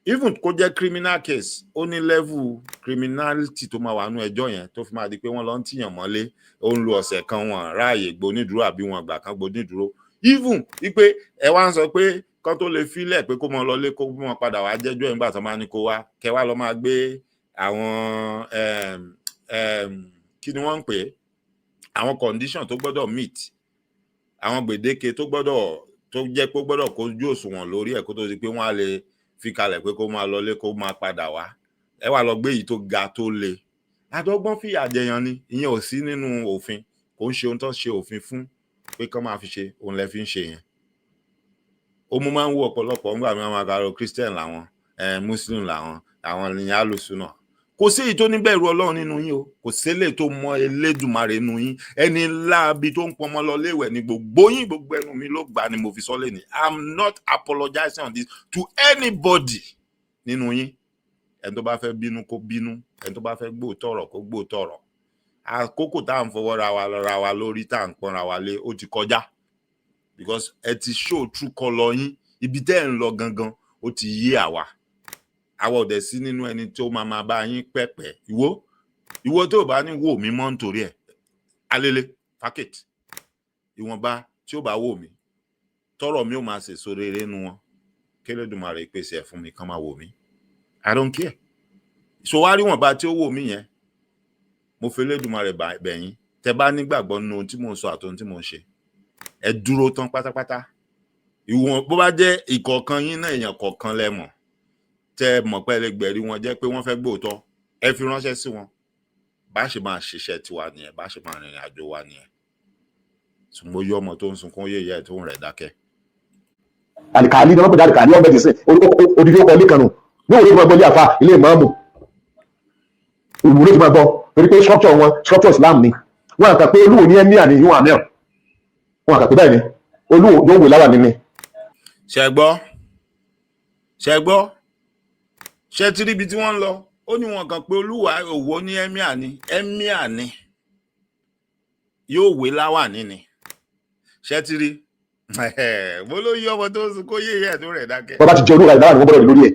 Even kó jẹ́ criminal case, ó ní level criminality tó máa wà nú ẹjọ́ yẹn tó fi máa di pé wọ́n lọ ń tìyàn mọ́lé, ó ń lo ọ̀sẹ̀ kan, wọn ráàyè gbonídùúró àbí wọn gbà kan gbonídùúró. Even wípé ẹ wá ń sọ pé kán tó lè filẹ̀ pé kó mọ lọlé, kó mọ padà wá jẹ́jọ́ ẹ̀, nígbà tó máa ní kó wá kẹ wá lọ máa gbé àwọn kí ni wọ́n ń pè é, àwọn condition tó gbọ́dọ̀ meet, àwọn gbèdéke tó gbọ́dọ̀, tó jẹ́ pé ó gbọ́dọ̀ kójú òṣùwọ̀n lórí ẹ̀ kó tó di pé wọ́n á lè fi kalẹ̀ pé kó máa lọlé, kó máa padà wá. Ẹ wá lọ gbé èyí tó ga tó le, àdọ́gbọ́n fìyà jẹyàn ni. Ìyẹn ò sí nínú òfin. Kò ń ṣe ohun tó ṣe òfin fún pé kán máa fi ṣe òun lẹ fi ń ṣe yẹn. Ó mú máa ń wo ọ̀pọ̀lọpọ̀ ńgbà mi, àwọn àgàrò Christian làwọn, Muslim làwọn, àwọn ní alùsùnà. Kò sí èyí tó ní bẹ̀rù Ọlọ́run nínú yín o. Kò sílẹ̀ tó mọ Elédùmarè nínú yín. Ẹni láabi tó ń pọnmọ lọ léwẹ̀ ní gbogbo yín. Gbogbo ẹnu mi ló gbà ni mo fi sọ lẹ́ni. I'm not apologizing on this to anybody nínú yín. Ẹni tó bá fẹ́ bínú, kó bínú. Ẹni tó bá fẹ́ gbóòótọ́ ọ̀rọ̀, kó gbóòótọ́ ọ̀rọ̀. Àkókò tá à ń fọwọ́ ra wa ra wa lórí, tá à ń pọ́nra wa lé, ó ti kọjá, because ẹ ti show true colour yín. Ibi tẹ́ ẹ̀ ń lọ gangan, ó ti yé àwa. Àwa ò dẹ̀ sí nínú ẹni tó máa máa bá yín pẹ̀pẹ̀. Ìwọ, ìwọ tó bá ní wò mí mọ́ nítorí ẹ̀ alele packet, ìwọ̀nba tí ó bá wò mí, tọrọ mi ò máa sèso rere nu wọn. Kélédùmarè pèsè ẹ̀ fún mi, kán máa wò mí. I don't care. So wá rí wọ̀nba tí ó wò mí yẹn, mo fi Elédùmarè bẹ̀ yín. Tẹ bá nígbàgbọ́ nínú ohun tí mò ń sọ àti ohun tí mò ń ṣe, ẹ dúró tán pátápátá. Ìwọ̀n bó bá jẹ́ ìkọ̀ọ̀kan yín náà, èèyàn kọ̀ọ̀kan lẹ mọ̀, tẹ mọ̀ pé ẹ lè gbẹ̀rí wọn jẹ́ pé wọ́n fẹ́ gbóòótọ́, ẹ fi ránṣẹ́ sí wọn. Bá ṣe máa ṣiṣẹ́ tiwa nìyẹn, bá ṣe máa rìnrìn àjò wa nìyẹn. Ṣùgbọ́n yọ ọmọ tó ń sunkún yé ìyá ẹ̀ tó ń rẹ̀ dákẹ́. Àlìkàlí ni wọ́n pè ní àlìkàlí ọ̀bẹ dì sí odidi ọkọ̀ ilé kan nù ní òwe tó máa gbọ́ ilé àfa, ilé ìmáàmù ìwúlò tó máa gbọ́, torí pé structure wọn, structure Islam ni. Wọn àkà pé olúwo ní emir ní ìwọ̀n àmì wọn àkà pé bẹ́ẹ̀ ni olúwo yóò wò láwà nínú. Ṣe gbọ́? Ṣe gbọ́? Ṣe ti ríbi tí wọ́n ń lọ? Ó ní wọn kàn pé olúwa òwò ní emir ni, emir ni yóò wé láwàní ni. Ṣe ti rí mo ló yí ọmọ tó ń sunkún yé ìyá ẹ̀ tó rẹ̀ dákẹ́. Bọ́ba ti jẹ olúwa ìdáwà ni wọ́n gbọ́dọ̀ rí lórí ẹ̀.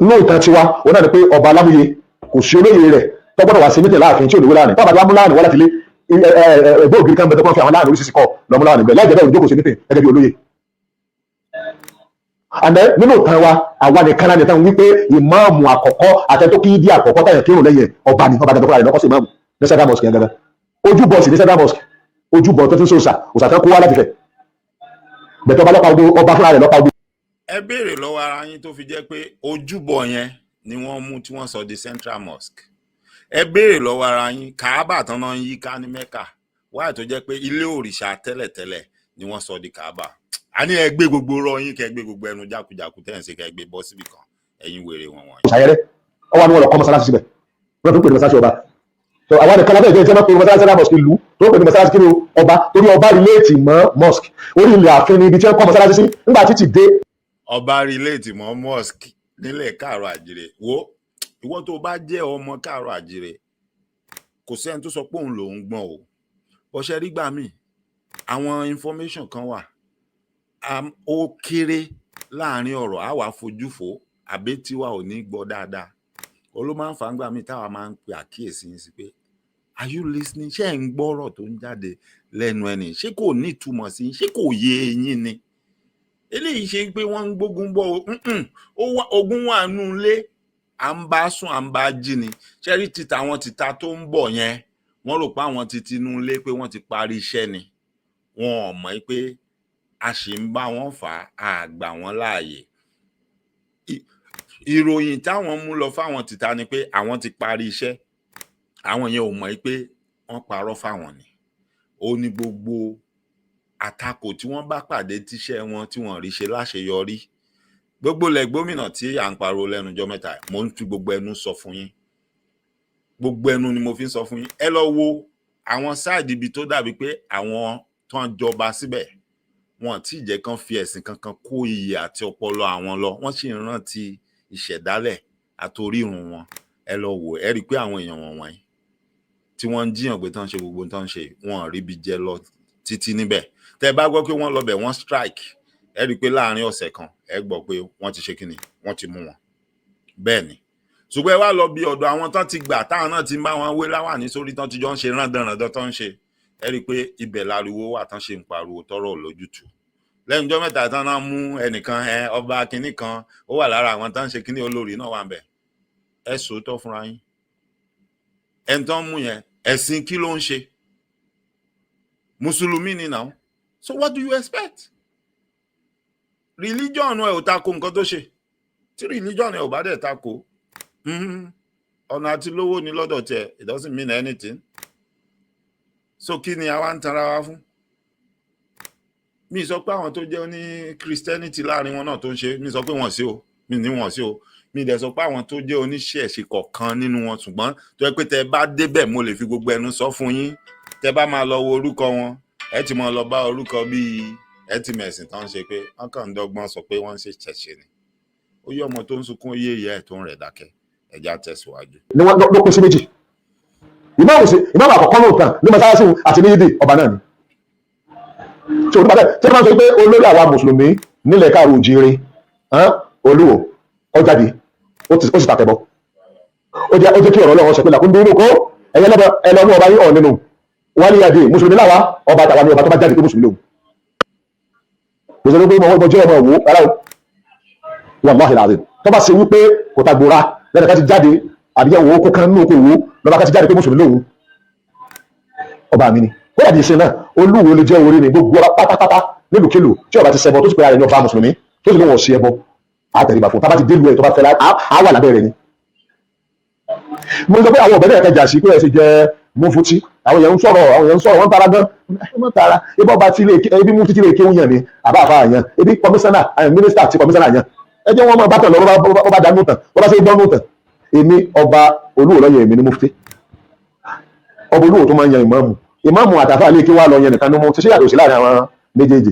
Inú ìtàn tiwa òun náà ni pé ọba alámúye, kò sí olóyè rẹ̀ tó gbọ́dọ̀ wá sí mítẹ̀ láàfin tí ò ní wé láàrin. Tọ́ba tí wàá mú láàrin wá láti ilé ẹgbẹ́ ògiri kan bẹ tó kàn fi àwọn láàrin oríṣiríṣi kọ lọ́mú láàrin bẹ́ẹ̀. Láì jẹ́ bẹ́ẹ̀, òjò kò sí mítẹ̀ gẹ́gẹ́ bí olóyè. And then nínú ìtàn wa, àwa nìkan náà nìkan wípé ìmáàmù àkọ́kọ́ àtẹ̀tọ́ kí dí àkọ́kọ́ táyà kírun lẹ́yìn ọba ni ọba dàdọ́kọ̀ rẹ̀ lọ́kọ́ sí ìmáàmù ní Central Mosque yẹn gangan. Ojúbọ sì ní Central Mosque, ojúbọ tó tún sòsà òsà tán kó wá láti fẹ̀ bẹ̀tẹ̀ ọba lọ́pàá ogun, ọba fúnra rẹ̀ lọ́pàá ogun. Ẹ béèrè lọ́wọ́ ara yín tó fi jẹ́ pé ojúbọ yẹn ni wọ́n mú tí wọ́n sọ di Central Mosque. Ẹ béèrè lọ́wọ́ ara yín, Kaaba tán náà ń yí ká ní Mecca wáyà, tó jẹ́ pé ilé òrìṣà tẹ́lẹ̀tẹ́lẹ̀ ni wọ́n sọ di Kaaba. A ní ẹ gbé gbogbo rọ yín, kẹ gbé gbogbo ẹnu jákujàku tẹ́ ẹ̀ ń ṣe, kẹ gbé bọ́ síbì kan, ẹ̀yin wèrè wọn wọ̀nyí. Òsàyẹrẹ ọwọ́ ni wọ́n lọ kọ́ mọ́sálásí síbẹ̀, wọ́n fi ń pè ní mọ́sálásí ọba. So àwọn nìkan lábẹ́ ìjẹ́ tí wọ́n pè ní mọ́sálásí Central Mosque ìlú tó pè ní mọ́sálásí kí ni ọba, torí ọba relate mọ́ mosque. Orí ilẹ̀ ààfin ni ibi tí wọ́n kọ́ mọ́sálásí sí nígbà títì dé. Ọba relate mọ́ mosque nílẹ̀ káàrọ̀ àjèrè. Wo ìwọ tó bá jẹ́ ọmọ káàrọ̀ àjèrè, kò sẹ́ni tó sọ pé òun lòún gbọ́n o. Bọ́sẹ̀ rí gbà míì, àwọn information kan wà, ó kéré láàrin ọ̀rọ̀, á wàá fojú fò àbí tiwa ò ní gbọ́ dáadáa. Ó ló máa ń fà á gbà míì táwa máa ń pe àkíyèsí yín sí pé, are you listening? Ṣé ẹ̀ ń gbọ́rọ̀ tó ń jáde lẹ́nu ẹni? Ṣé kò ní ìtumọ̀ sí? Ṣé kò yé eyín ni eléyìí ṣe pé wọ́n ń gbógun bọ̀? Ogun wà nù ilé, à ń bá sùn, à ń bá jí ni. Ṣé rí títa àwọn títa tó ń bọ̀ yẹn, wọ́n rò pé àwọn ti tinú ilé pé wọ́n ti parí iṣẹ́ ni. Wọn ò mọ̀ pé a sì ń bá wọn fà á, àgbà wọn láàyè. Ìròyìn táwọn mú lọ fáwọn tìta ni pé àwọn ti parí iṣẹ́. Àwọn yẹn ò mọ̀ pé wọ́n parọ́ fáwọn ni. Ó ní gbogbo àtakò tí wọ́n bá pàdé tíṣẹ́ wọn tí wọ́n rí ṣe láṣeyọrí. Gbogbo ilẹ̀ gómìnà tí à ń pariwo lẹ́nu ọjọ́ mẹ́ta, mò ń fi gbogbo ẹnu sọ fún yín, gbogbo ẹnu ni mo fi ń sọ fún yín. Ẹ lọ wo àwọn side ibi tó dàbí pé àwọn tó ń jọba síbẹ̀, wọn tí ì jẹ́ kán fi ẹ̀sìn kankan kó iyì àti ọpọlọ àwọn lọ. Wọ́n sì ń rántí ìṣẹ̀dálẹ̀ àtorírun wọn. Ẹ lọ wò, ẹ rí i pé àwọn èèyàn wọ̀nyí tí wọ́n ń jíyàn gbé, tán ṣe gbogbo tán ṣe, wọn ò ríbi jẹ lọ títí níbẹ̀. Tẹ́ bá gbọ́ pé wọ́n lọ bẹ̀, wọ́n strike, ẹ rí i pé láàrin ọ̀sẹ̀ kan, ẹ gbọ́ pé wọ́n ti ṣe kíni, wọ́n ti mú wọn. Bẹ́ẹ̀ ni. Ṣùgbọ́n ẹ wá lọ bí ọ̀dọ̀ àwọn tán ti gbà, táwọn náà ti ń bá wọn wé láwàní sórí, tán ti jọ ń ṣe rándanràndan tán ń ṣe, ẹ rí i pé ibẹ̀ láriwo wà tán ṣe ń pariwo tọ́rọ̀ lójútùú. Lẹ́yìn ọjọ́ mẹ́ta tán náà mú ẹnìkan, ẹ ọba kínní kan, ó wà lára àwọn tán ń ṣe kínní, olórí náà wà ń bẹ̀. Ẹ sòótọ́ fúnra yín, ẹni tán mú yẹn, ẹ̀sìn kí ló ń ṣe? Mùsùlùmí ni now. So what do you expect? Religion ẹ ò tako nǹkan tó ṣe. Tí religion ẹ ò bá dẹ̀ tako, ọ̀nà àti lówó ni lọ́dọ̀ tiẹ̀. It doesn't mean anything. So kí ni àwa ń tanra wa fún? Mi sọ pé àwọn tó jẹ́ ní Christianity láàrin wọn náà tó ń ṣe, mi sọ pé wọ́n sí o, mi ní wọ́n sí o. Mi dẹ̀ sọ pé àwọn tó jẹ́ oníṣẹ̀ṣe kọ̀ọ̀kan nínú wọn, ṣùgbọ́n tó yẹ pé tẹ bá débẹ̀, mo lè fi gbogbo ẹnu sọ fún yín, tẹ bá máa lọ wo orúkọ wọn, ẹ ti máa lọ bá orúkọ bíi ẹ ti mẹ̀sìn tán ṣe, pé wọ́n kàn ń dọ́gbọ́n sọ pé wọ́n ń ṣe ṣẹ̀ṣe ni. Ó yẹ ọmọ tó ń sunkún, ó yé ìyá ẹ̀ tó ń rẹ̀ dákẹ́. Ẹ̀já tẹ̀síwájú. Ni wọ́n ló pín sí méjì. Ìmáàmù sí ìmáàmù àkọ́kọ́ náà tàn ní mọ́sálásí àti ní yídì, ọba náà ni. Tí olùbàdàn bẹ́ẹ̀ tí wọ́n máa ń sọ pé olórí àwa mùsùlùmí nílẹ̀ káàró òjìire, olúwo ó jáde, ó sì tàtẹ̀bọ̀, ó jẹ́ kí ọ̀rọ̀ Ọlọ́run sọ pé làkún bí inú kó ẹ̀yẹ lọ́bọ̀ ẹ lọ mú ọba yín ọ̀ nínú wálé adé. Mùsùlùmí láwa, ọba tàwa ní ọba tó bá jáde pé mùsùlùmí lòun. Kò sọ pé mo jẹ́ ọmọ òwò rárá o. Wàláhì làzim, tó bá ṣe wípé kò ta gbòòrà lẹ́nu ká ti jáde àbí ẹ̀wọ̀ oko kan nínú oko òwò lọ́ba ká ti jáde pé mùsùlùmí lòun, ọba mi ni. Kódà di ìsìn náà, olúwo lè jẹ́ orí ni gbogbo ọba pátápátá nílùúkìlù tí ọba ti ṣẹbọ, tó sì pé ara ẹni ọba mùsùlùmí, tó sì lóun ò sí ẹbọ, àtẹríba fún. Tábà ti délùú ẹ̀ tó bá fẹ́, á wà lábẹ́ rẹ̀ ni. Mo sọ pé àwọn ọ̀bẹ náà kẹjà sí pé ẹ ṣe jẹ́ mufti. Àwọn èèyàn ń sọ̀rọ̀, àwọn èèyàn ń sọ̀rọ̀, wọ́n tara gan. Ẹ má tara. Ebi ọba tí ilé, ebi mufti tí ilé kéwù yàn ni àbá àfa yàn, ebi kọmíṣánná, mínísítà tí kọmíṣánná yàn. Ẹ jẹ́ wọ́n máa bá tàn lọ. Bọ́ bá dánú tàn, bọ́ bá ṣe gbọ́nú tàn. Èmi, ọba olúwo lọ́yẹ̀, èmi ní mufti. Ọba olúwo tó máa ń yan ìmáàmù, ìmáàmù àtàfà ilé kí wàá lọ yan nìkan ní mufti. Ṣé yàtọ̀ sí láàrin àwọn méjèèjì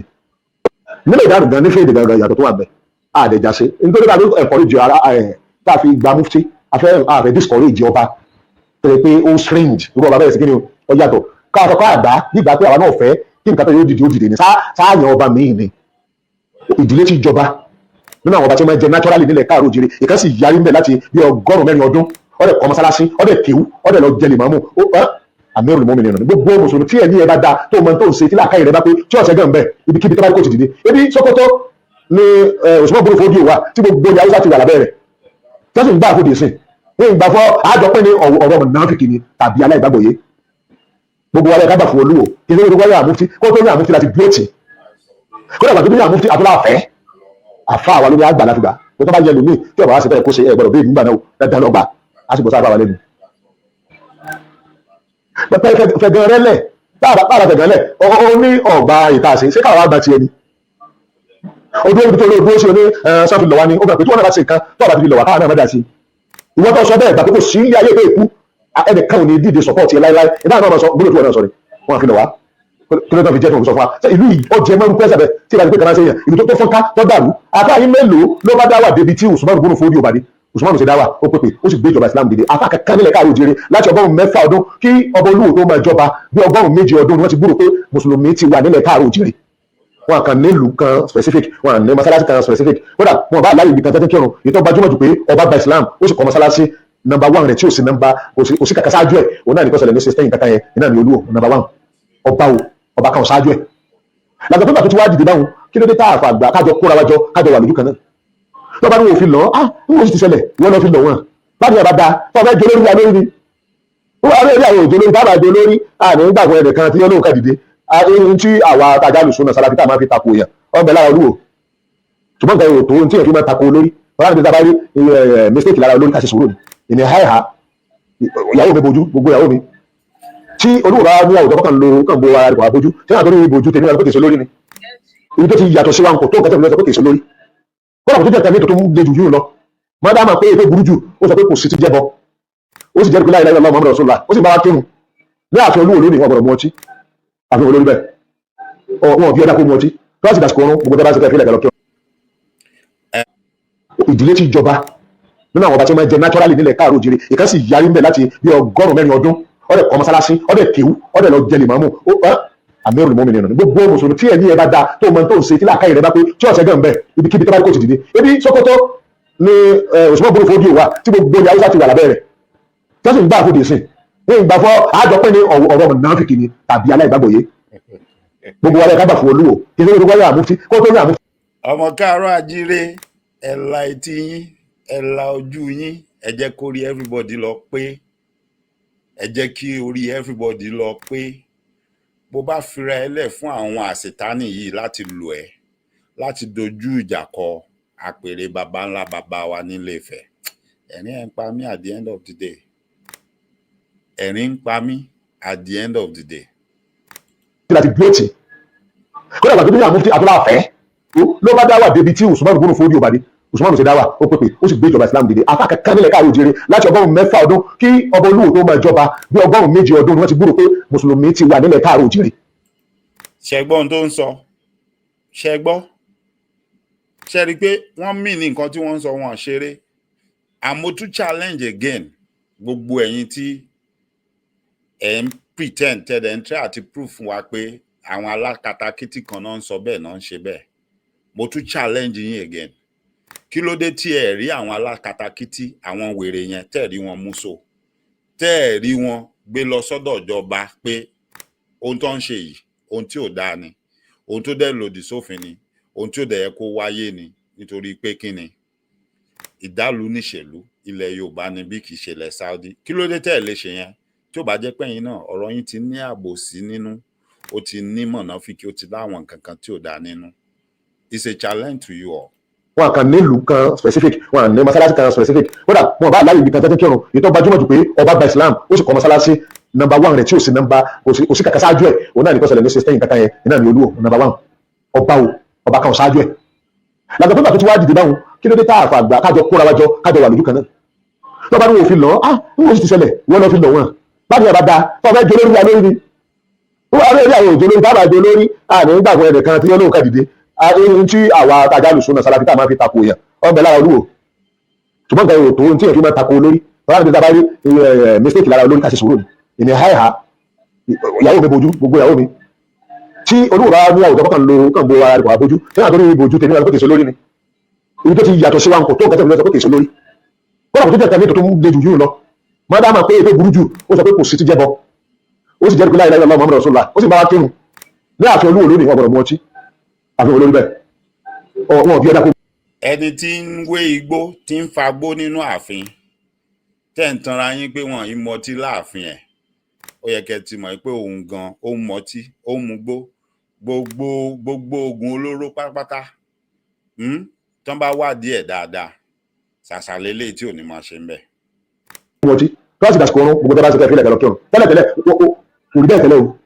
nílẹ̀ ìdánù gan nífẹ̀ẹ́ èdè gangan? Yàtọ̀ tó wà bẹ́ẹ̀ àdẹ̀jáse nítorí ká encourage ara ẹ̀ tá a fi gba mufti, àfẹ́ discourage ọba tó yẹ pé ó strange. Irú ọba bẹ́ẹ̀ sí kí ni ó yàtọ̀ káà ká àgbá nígbà pé àwa náà fẹ́ kí nǹkan tó yóò dìde, ó dìde ní sáàyàn ọba míì ni. Ìdílé tí jọba nínú àwọn ọba tí wọ́n jẹ naturally nílẹ̀ káàró òjìrì, ìkan sì yarí ń bẹ̀ láti bí 104 ọdún, ó dẹ̀ kọ́ mọ́sálásí, ó dẹ̀ kéwú, ó dẹ̀ lọ jẹ lèmọ́mù amirul mu'minin nínú gbogbo mùsùlùmí. Tí ẹ̀mí ẹ bá da tó mọ tó ń ṣe, tí làákàyè rẹ bá pé, tí ọ̀sẹ̀ gan bẹ́ẹ̀, ibikíbi tó bá rí kò ti dìde. Ebi Sokoto ni Usman bolo fòdì wà tí gbogbo ní Haúsá ti wà lábẹ́ rẹ̀, tí wọ́n sì ń gbà fòdì sí ní ìgbà fọ́ àjọpẹ́ ní ọ̀rọ̀ mọ̀nàfíkì ni tàbí aláìgbàgbọ́yé. Gbogbo wa lẹ́ka gbà fún olúwo. Kí ló dé wáyé àmúfí kó tó ní àmúfí láti dúró tì? Kó dàgbà tó ní àmúfí àtúnlá àfẹ́ àfa àwa lórí àgbà láti gbà tó tó bá yẹ lómi tí ọba wa ṣe bẹ́ẹ̀ kó ṣe ẹ gbọ́dọ̀ bí ìgbà náà dandan lọ gbà á sì bọ́ sábà wà lẹ́nu. Pẹpẹ fẹgàn rẹ lẹ báàbà fẹgàn lẹ ó ní ọgbà ìta ṣe ṣé káwa àgbà tiẹ̀ ni ojú omi tó lóògbé ó ṣe ní sọ́ọ̀fì lọ́wọ́ ni ó gbà pé tí wọ́n náà bá ṣe nǹkan tó bá ti fi lọ́wọ́ káwọn náà má dà sí. Ìwọ́n tó sọ bẹ́ẹ̀ gbà pé kò sí ilé ayé pé ikú ẹnìkan ò ní dìde support yẹn láíláí. Ìdáhùn náà sọ gbọ́dọ̀ tí wọ́n náà sọ ni wọ́n fi lọ wá. Kí ló tó fi jẹ́ tó fi sọ fún wa? Ṣé ìlú yìí ó jẹ mọ́rú pẹ́sẹ̀ bẹ́ẹ̀ tí ìbá ti pé kan ṣe yẹn, ìlú tó fọ́nká tó dàrú? Àfáà yín mélòó ló bá dáwà débi tí Usman gbónú fódì òbàdí? Usman ṣe dáwà, ó pèpè, ó sì gbé ìjọba Islam dìde. Àfáà kankan nílẹ̀ káàró òjìrè láti 600 ọdún kí ọba olúwo tó máa jọba, bí 107 ọdún ni wọ́n ti gbúrò pé mùsùlùmí ti wà nílẹ̀ káàró òjìrè. Wọn kàn nílùú kan specific, wọn ní mọ́sálásí kan specific. Kódà wọn bá láyé ibi kan tẹ́tẹ́ kírun. Èyí tó gbajúmọ̀ jù pé ọba gba Islam, ó sì kọ́ mọ́sálásí number one rẹ̀ tí ò sí number, kò sí kàkà sáájú ẹ̀, òun náà ní kó ṣẹlẹ̀ ní 16 kankan yẹn iná ní olúwo number one. Ọba o, ọba kan ṣáájú ẹ̀ làgbà tó gbà tó ti wá dìde báwọn. Kí ló dé tá àfà àgbà kájọ kóra wájọ, kájọ wà lójú kan náà? Lọ́ba ní wọ́n fi lọ́ ah ń wọ́n sì ti ṣẹlẹ̀, wọ́n lọ fi lọ̀ wọ́n báyìí. Àbá da tó fẹ́ jẹ olórí wa lórí ni wọ́n á rí àwọn òjò lórí tábà jẹ olórí àní gbàgbọ́ ẹnìkan tí yóò kà dìde ohun tí àwa tajà lùsùn náà sálábí tá a máa fi tako yàn ọbẹ̀ lára olúwo. Ṣùgbọ́n nǹkan yóò tó ohun tí èèyàn fi máa tako olórí wọn láti dábàá rí mistake lára olórí, ká ṣe sùúrù ni. Ìní háìhá ìyàwó mi bojú, gbogbo ìyàwó mi tí olúwo bá ní àwùjọ kàn lo kàn bo ara rẹ̀ kò wá bójú tí wọn àtọ́rí bojú tèmi wà pé kìí ṣe lórí ni. Ibi tó ti yàtọ̀ sí wa kò tó nǹkan tẹ̀lé sọ pé kìí ṣe lórí. Kódà kò tó jẹ́ tẹ̀lé tó tún le jù yìí lọ mọ́dá máa pé ètò burú jù. Ó sọ pé kò sí ti jẹ́bọ, ó sì jẹ́ pé la ilaha illallah Muhammadu rasulullah, ó sì bá wa kírun ní ààfin olúwo lónìí. Wọn gbọ́dọ̀ mu ọtí ààfin olórí bẹ́ẹ̀. Wọn ò bí ọdá kó mu ọtí tó bá sì dàsìkò ọrùn gbogbo tó bá sì fẹ́ fílẹ̀ kẹlọ kírun. Ìdílé tí jọba nínú àwọn ọba tí wọ́n jẹ naturally nílẹ̀ káàró òjìrè, ìkan sì yarí ń bẹ̀ láti bí 104 ọdún, ó dẹ̀ kọ́ mọ́sálásí, ó dẹ̀ kéwú, ó dẹ̀ lọ jẹ lèmọ́mù amirul mu'minin nínú gbogbo mùsùlùmí. Tí ẹ̀mí ẹ bá da tó mọ tó ń ṣe, tí làákàyè rẹ bá pé, tí ọ̀sẹ̀ gan bẹ́ẹ̀, ibikíbi tó bá rí kò ti dìde. Ebi Sokoto ni Usman bolo fòdì wà tí gbogbo ní Haúsá ti wà lábẹ́ rẹ̀, tí wọ́n sì ń gbà fòdì sí ní ìgbà fọ́ àjọpẹ́ ní ọ̀rọ̀ mọ̀nàfíkì ni tàbí aláìgbàgbọ́yé. Gbogbo wa lẹ́ka gbà fún olúwo. Kí ló dé wáyé àmúfí kó tó ní àmúfí. Ọmọ káàárọ̀ àjíire, ẹ la etí yín, ẹ la ojú yín, ẹ jẹ́ kó rí everybody lọ pé, ẹ jẹ́ kí orí everybody lọ pé. Bó bá fira ẹ lẹ̀ fún àwọn àṣetánì yìí láti lò ẹ́ láti dojú ìjà kọ Àpèrè baba ńlá baba wa nílé Ifẹ̀. Ẹ̀rín ẹ̀ ń pa mí at the end of the day, ẹ̀rín ń pa mí at the end of the day. Láti dúró tì kódà gbàgbé ní àwọn mufti àtúnlá àfẹ́ ló bá dáwà débi tí Usman gbónú fún òbàdí. Usman ṣe dáwà, ó pèpè, ó sì gbé ìjọba Islam dìde. Afa kankan nílẹ̀ káàró òjèrè láti 600 ọdún kí ọba Olúwo tó máa jọba, bí 107 ọdún ni wọ́n ti gbúrò pé mùsùlùmí ti wà nílẹ̀ káàró òjèrè. Ṣẹ gbọ́ ohun tó ń sọ? Ṣẹ gbọ́? Ṣe rí i pé wọ́n mì ní nǹkan tí wọ́n ń sọ? Wọn ṣeré. Àmọ́ tún challenge again, gbogbo ẹ̀yin tí ẹ̀ ń pretend, tẹ́lẹ̀ ń try àti proof fún wa pé àwọn alákatakítí kan náà ń sọ bẹ́ẹ̀ náà ń ṣe bẹ́ẹ̀, mo tún challenge yín again. Kí ló dé tí ẹ rí àwọn alákatakítí, àwọn wèrè yẹn, tẹ́ ẹ̀ rí wọn mú so, tẹ́ ẹ̀ rí wọn gbé lọ sọ́dọ̀ ìjọba pé ohun tó ń ṣe yìí, ohun tí ò dáa ni, ohun tó dẹ̀ lòdì sófin ni, ohun tí ò dẹ̀ yẹ kó wáyé ni? Nítorí pé kí ni? Ìdálù níṣèlú ilẹ̀ Yorùbá ni bí kì í ṣe ilẹ̀ Saudi. Kí ló dé tẹ́ ẹ̀ lè ṣe yẹn? Tí ò bá jẹ́ pé ẹ̀yin náà, ọ̀rọ̀ yín ti ní àbòsí nínú, ó ti ní mọ̀nàfíkì, ó ti láwọn nǹkan kan tí ò dáa nínú. It's a challenge to you all. Wọn kàn nílùú kan specific, wọn ní mọ́sálásí kan specific. Kódà wọn bá láyé ibi kan tẹ́tí kírun. Èyí tó gbajúmọ̀ jù pé ọba gba Islam, ó sì kọ́ mọ́sálásí, number one rẹ̀ tí ò sí number, kò sí kàkà ṣáájú ẹ̀, òun náà ní kó ṣẹlẹ̀ ní 16 kankan yẹn iná ní Olúwo number one ọba o, ọba kan ṣáájú ẹ̀ làgbà tó gbà tó ti wá dìde báwọn. Kí ló dé tá àfà àgbà kájọ kóra wájọ, kájọ wà lójú kan náà? Tó bá ní wọn ò fi lọ, ah, n kò sì ti ṣẹlẹ̀, wọn lọ fi lọ wọn báyìí. Àbá da tó fẹ́ jẹ olórí wa lórí ni wọ́n á rí àwọn òjò lórí tábà jẹ olórí àní gbàgbọ́ ẹnìkan tí olóhùn kan dìde ohun tí àwa tajà lùsùn náà sálàfí tá a máa fi tako yẹn ọbẹ̀ lára Olúwo. Ṣùgbọ́n nǹkan yóò tó ohun tí èèyàn fi máa tako olórí. Wọ́n á ní bí rí mistake lára olórí, ká ṣe sùúrù ni. Èmi háìhá ìyàwó mi bojú, gbogbo ìyàwó mi tí Olúwo bá ní àwùjọ kàn lo kàn bo ara rẹ̀ kò wá bójú tí wọ́n àtúndì bojú tèmi náà pé kìí ṣe olórí ni. Ibi tó ti yàtọ̀ sí wa kò tó nǹkan tẹ̀lé sọ pé kìí ṣe olórí. Kódà kò tó jẹ́ nǹkan mi tó tún le jù yìí lọ mọ́dá máa pé ètò burú jù, ó sọ pé kò sí ti jẹ́bọ, ó sì jẹ́ pé la ilaha illallah Muhammadu rasulullah, ó sì bá wa kírun ní ààfin Olúwo lónìí. Wọn gbọ́dọ̀ mu ọtí ààfin olórí bẹ́ẹ̀, wọn bí ọdá kó. Ẹni tí ń wé igbó, tí ń fagbó nínú ààfin, tẹ́ ń tanra yín pé wọn ì mọtí láàfin ẹ̀, ó yẹ kẹ́ ti mọ̀ pé òun gan ó ń mọtí, ó ń mugbó, gbogbo gbogbo oògùn olóró pátápátá. Tán bá wádìí ẹ̀ dáadáa, ṣàṣà lélẹ́yìí tí ò ní máa ṣe ń bẹ̀. Mọtí tó bá sì dàsìkò ọrùn gbogbo tó bá sì fẹ́ fílẹ̀ kẹlọ kírun. Tẹ́lẹ̀ tẹ́lẹ̀ kò rí bẹ́ẹ̀ tẹ́lẹ̀ o.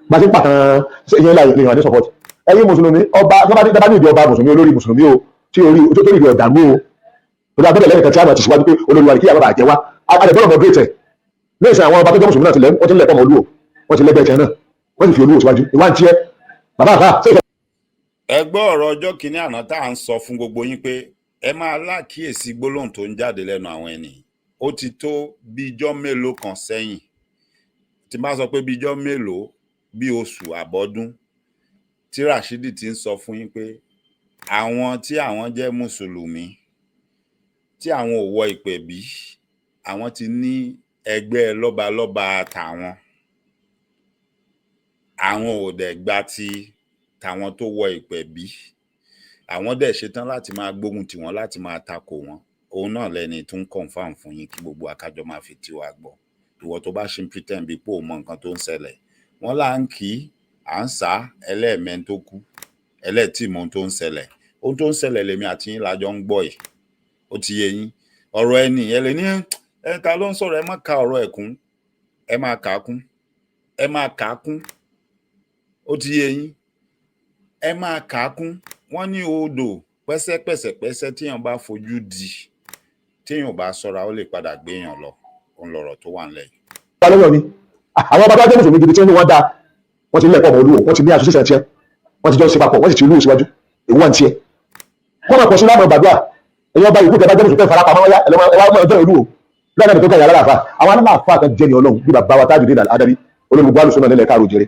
Bá a ṣe ń pàtàn ìyẹn láì lè hàn ní support. Ẹ̀yin mùsùlùmí, ọba tó bá ní ìdí ọba mùsùlùmí, olórí mùsùlùmí o, tí orí tó tó ìdí ọ̀dàrú o, torí agbọ́dọ̀ lẹ́yìn kan tí a máa ti síwájú pé olórí wa ní kí àwọn bàjẹ́ wa àdẹ̀gbọ́dọ̀ moderate ẹ̀. Lẹ́yìn àwọn ọba tó jẹ́ mùsùlùmí náà ti lẹ́, wọ́n ti lẹ̀ pọ̀ mọ́ Olúwo, wọ́n ti lẹ́gbẹ̀ẹ́ tiẹ̀ náà, wọ́n sì fi Olúwo síwájú. Ìwà ń tiẹ̀ bàbá àfà ṣé ìfẹ́. Ẹ gbọ́ ọ̀rọ̀ ọjọ́ kìíní àná tá à ń sọ fún gbogbo yín pé ẹ máa lákìyèsí gbólóhùn tó ń jáde lẹ́nu àwọn ènìyàn. Ó ti tó bí ijọ́ mélòó kan sẹ́yìn, tí n bá sọ pé bí ijọ́ mélòó, bí oṣù àbọ́dún, tí Rashidi ti ń sọ fún yín pé àwọn tí àwọn jẹ́ mùsùlùmí, tí àwọn ò wọ ìpẹ̀bí, àwọn ti ní ẹgbẹ́ lọ́balọ́ba tàwọn, àwọn ò dẹ̀ gba ti tàwọn tó wọ ìpẹ̀bí, àwọn dẹ̀ ṣetán láti máa gbógun tì wọ́n, láti máa takò wọ́n. Òun náà lẹni tó ń confirm fún yín kí gbogbo àkájọ máa fi tiwa gbọ́. Ìwọ tó bá ṣe ń pretend bíi pé ò mọ nǹkan tó ń ṣẹlẹ̀, wọ́n là ń kí à ń sá ẹlẹ́ẹ̀mẹ́ tó kú ẹlẹ́ẹ̀tì mọ ohun tó ń ṣẹlẹ̀. Ohun tó ń ṣẹlẹ̀ lèmi àti yín la jọ ń gbọ́ yìí. Ó ti yé yín. Ọ̀rọ̀ ẹni ẹ lè ní ẹ ta ló ń sọ̀rọ̀, ẹ má ka ọ̀rọ̀ ẹ̀ kún, ẹ máa kà á kún, ẹ máa kà á kún. Ó ti yé yín, ẹ máa kà á kún. Wọ́n ní odò pẹ́sẹ́pẹ́sẹ̀pẹ́sẹ́ téèyàn bá fojú di, téèyàn ò bá ṣọ́ra, ó lè padà gbéyàn lọ. Òun lọ̀rọ̀ tó wà ńlẹ̀ yìí. Lọ́wọ́ ni àwọn bàbá jẹ́ mùsùlùmí gidi tí wọ́n dá, wọ́n ti lẹ̀pọ̀ mọ́ Olúwo, wọ́n ti ní association tiẹ̀, wọ́n ti jọ ṣe papọ̀, wọ́n sì ti Olúwo síwájú. Èwo wà ní tiẹ̀? Wọ́n máa pọ̀ sí láàmú gbàdúrà. Ẹ̀yin ọba ìkú tẹ bá jẹ́ mùsùlùmí, fara pamọ́ yá, ẹ wá máa jẹ́ Olúwo lọ́nà tó kẹ́yà aláàfáà. Àwọn aláàfáà kan jẹ́ ní Ọlọ́run bí bàbá wa Tajudeen Adabi, olórí gbogbo alùsùn náà nílẹ̀ káàró jẹrẹ.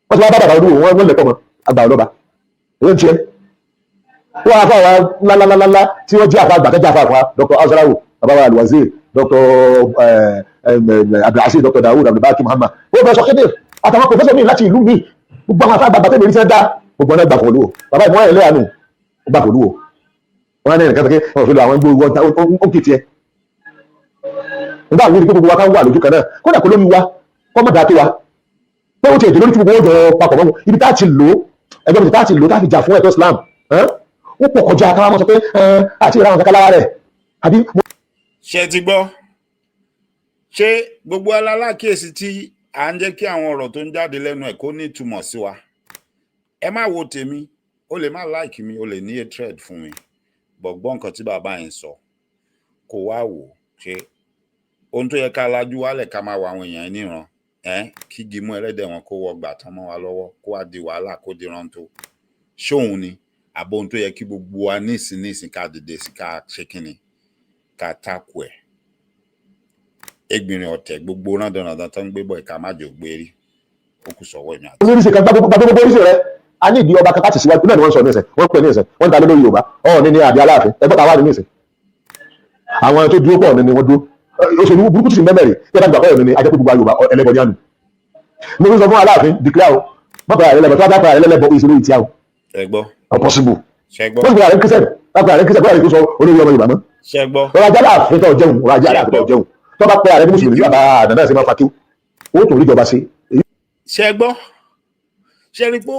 Wọ́n ti wá bá bàbá Olúwo, wọ́n lẹ̀pọ̀ mọ́ àgbà ọlọ́ba. Èyí ń tiẹ̀ wọ́n àfa wa lálálálá tí wọ́n jẹ́ àfa àgbà tẹ́jà àfa àfa Dr. Azarawo, bàbá wa Alwazir, Dr. Abdulhasis, Dr. Dawud Abdulbaki Muhammad, wọ́n fẹ́ sọ kéde àtàwọn professor míì láti ìlú míì. Gbogbo àwọn afa àgbà tẹ́lẹ̀ rí dá gbogbo ọ̀nà gbà fún Olúwo. Bàbá ìmọ̀ ẹ̀ lẹ́yàánú gbà fún Olúwo. Wọn ní ẹnìkan sọ pé wọn fi lọ àwọn gbogbo ó kì í tiẹ̀ nígbà wo ni gbogbo wa ká wà lójú kan náà. Kódà kó lórí wa kọ́ mọ̀ dáa tó wa pé ó ti èdè lórí tí gbogbo wọn jọ papọ̀ mọ́. Ibi tá a ti lò ó, ẹgbẹ́ mi tá a ti lò ó, tá a fi jà fún ẹ̀tọ́ Islam. Ó pọ̀ kọjá káwọn mọ̀ sọ pé àti ìran kankan lára rẹ̀ àbí. Ṣé ti gbọ́? Ṣé gbogbo alákìyèsí tí à ń jẹ́ kí àwọn ọ̀rọ̀ tó ń jáde lẹ́nu ẹ̀ kó ní ìtumọ̀ sí wa? Ẹ má wo tèmi, o lè má like mi, o lè ní hatred fún mi, but gbọ́ nǹkan tí bàbá yẹn sọ, kó wá wò ó. Ṣé ohun tó yẹ ká lajú wálẹ̀, ká máa wo àwọn èèyàn níran ẹ, kí gimú ẹlẹ́dẹ̀ wọn kó wọgbà tán mọ́ wa lọ́wọ́, kó wá di wàhálà, kó di rántó ṣóun ni, àbò ohun tó yẹ kí gbogbo wa nísìn nísìn ká dìde sí, ká ṣe kínni, ká tákù ẹ̀, ẹgbìnrin ọ̀tẹ̀, gbogbo rándanràndan tó ń gbé bọ̀, ìka má jò gbé rí, ó kù sọ́wọ́ èmi àti. Oríṣi kan gbàgbé gbogbo oríṣi rẹ, a ní ìdí ọba kan láti síwájú náà ni wọ́n sọ ní ìsìn, wọ́n pè ní ìsìn, wọ́n ń ta lórí Yorùbá Ọọ̀ni ní àbí Aláàfin. Ẹgbẹ́ ta wà ní ìsìn, àwọn tó dúró pọ̀ ní ni wọ́n dúró. Òṣèlú burúkú sì mẹ́mẹ́rì tí ẹ bá gbà pọ̀ ní ni ajẹ́ pé gbogbo Yorùbá ẹlẹ́bọ ní àná. Mo fi sọ fún Aláàfin, declare o, má pẹ́ àrẹ lẹ́bọ̀, tó bá pẹ́ àrẹ lẹ́bọ̀, ìṣòro ìtìyà o. Ẹ gbọ́. Impossible. Ṣẹ gbọ́? Wọ́n ti pẹ́ àrẹ Christian, bá pẹ́ àrẹ Christian, bá pẹ́ àrẹ tó sọ olórí ọmọ Yorùbá mọ́. Ṣẹ gbọ́? Ọ̀rọ̀ ajá láàfin tó jẹun, ọ̀rọ̀ ajá láàfin tó jẹun, tó bá pẹ́ àrẹ mùsùlùmí, bàbá àdàdà ṣe máa fa kí ó tó rí ìjọba ṣe. Ṣẹ gbọ́? Ṣe rí i pé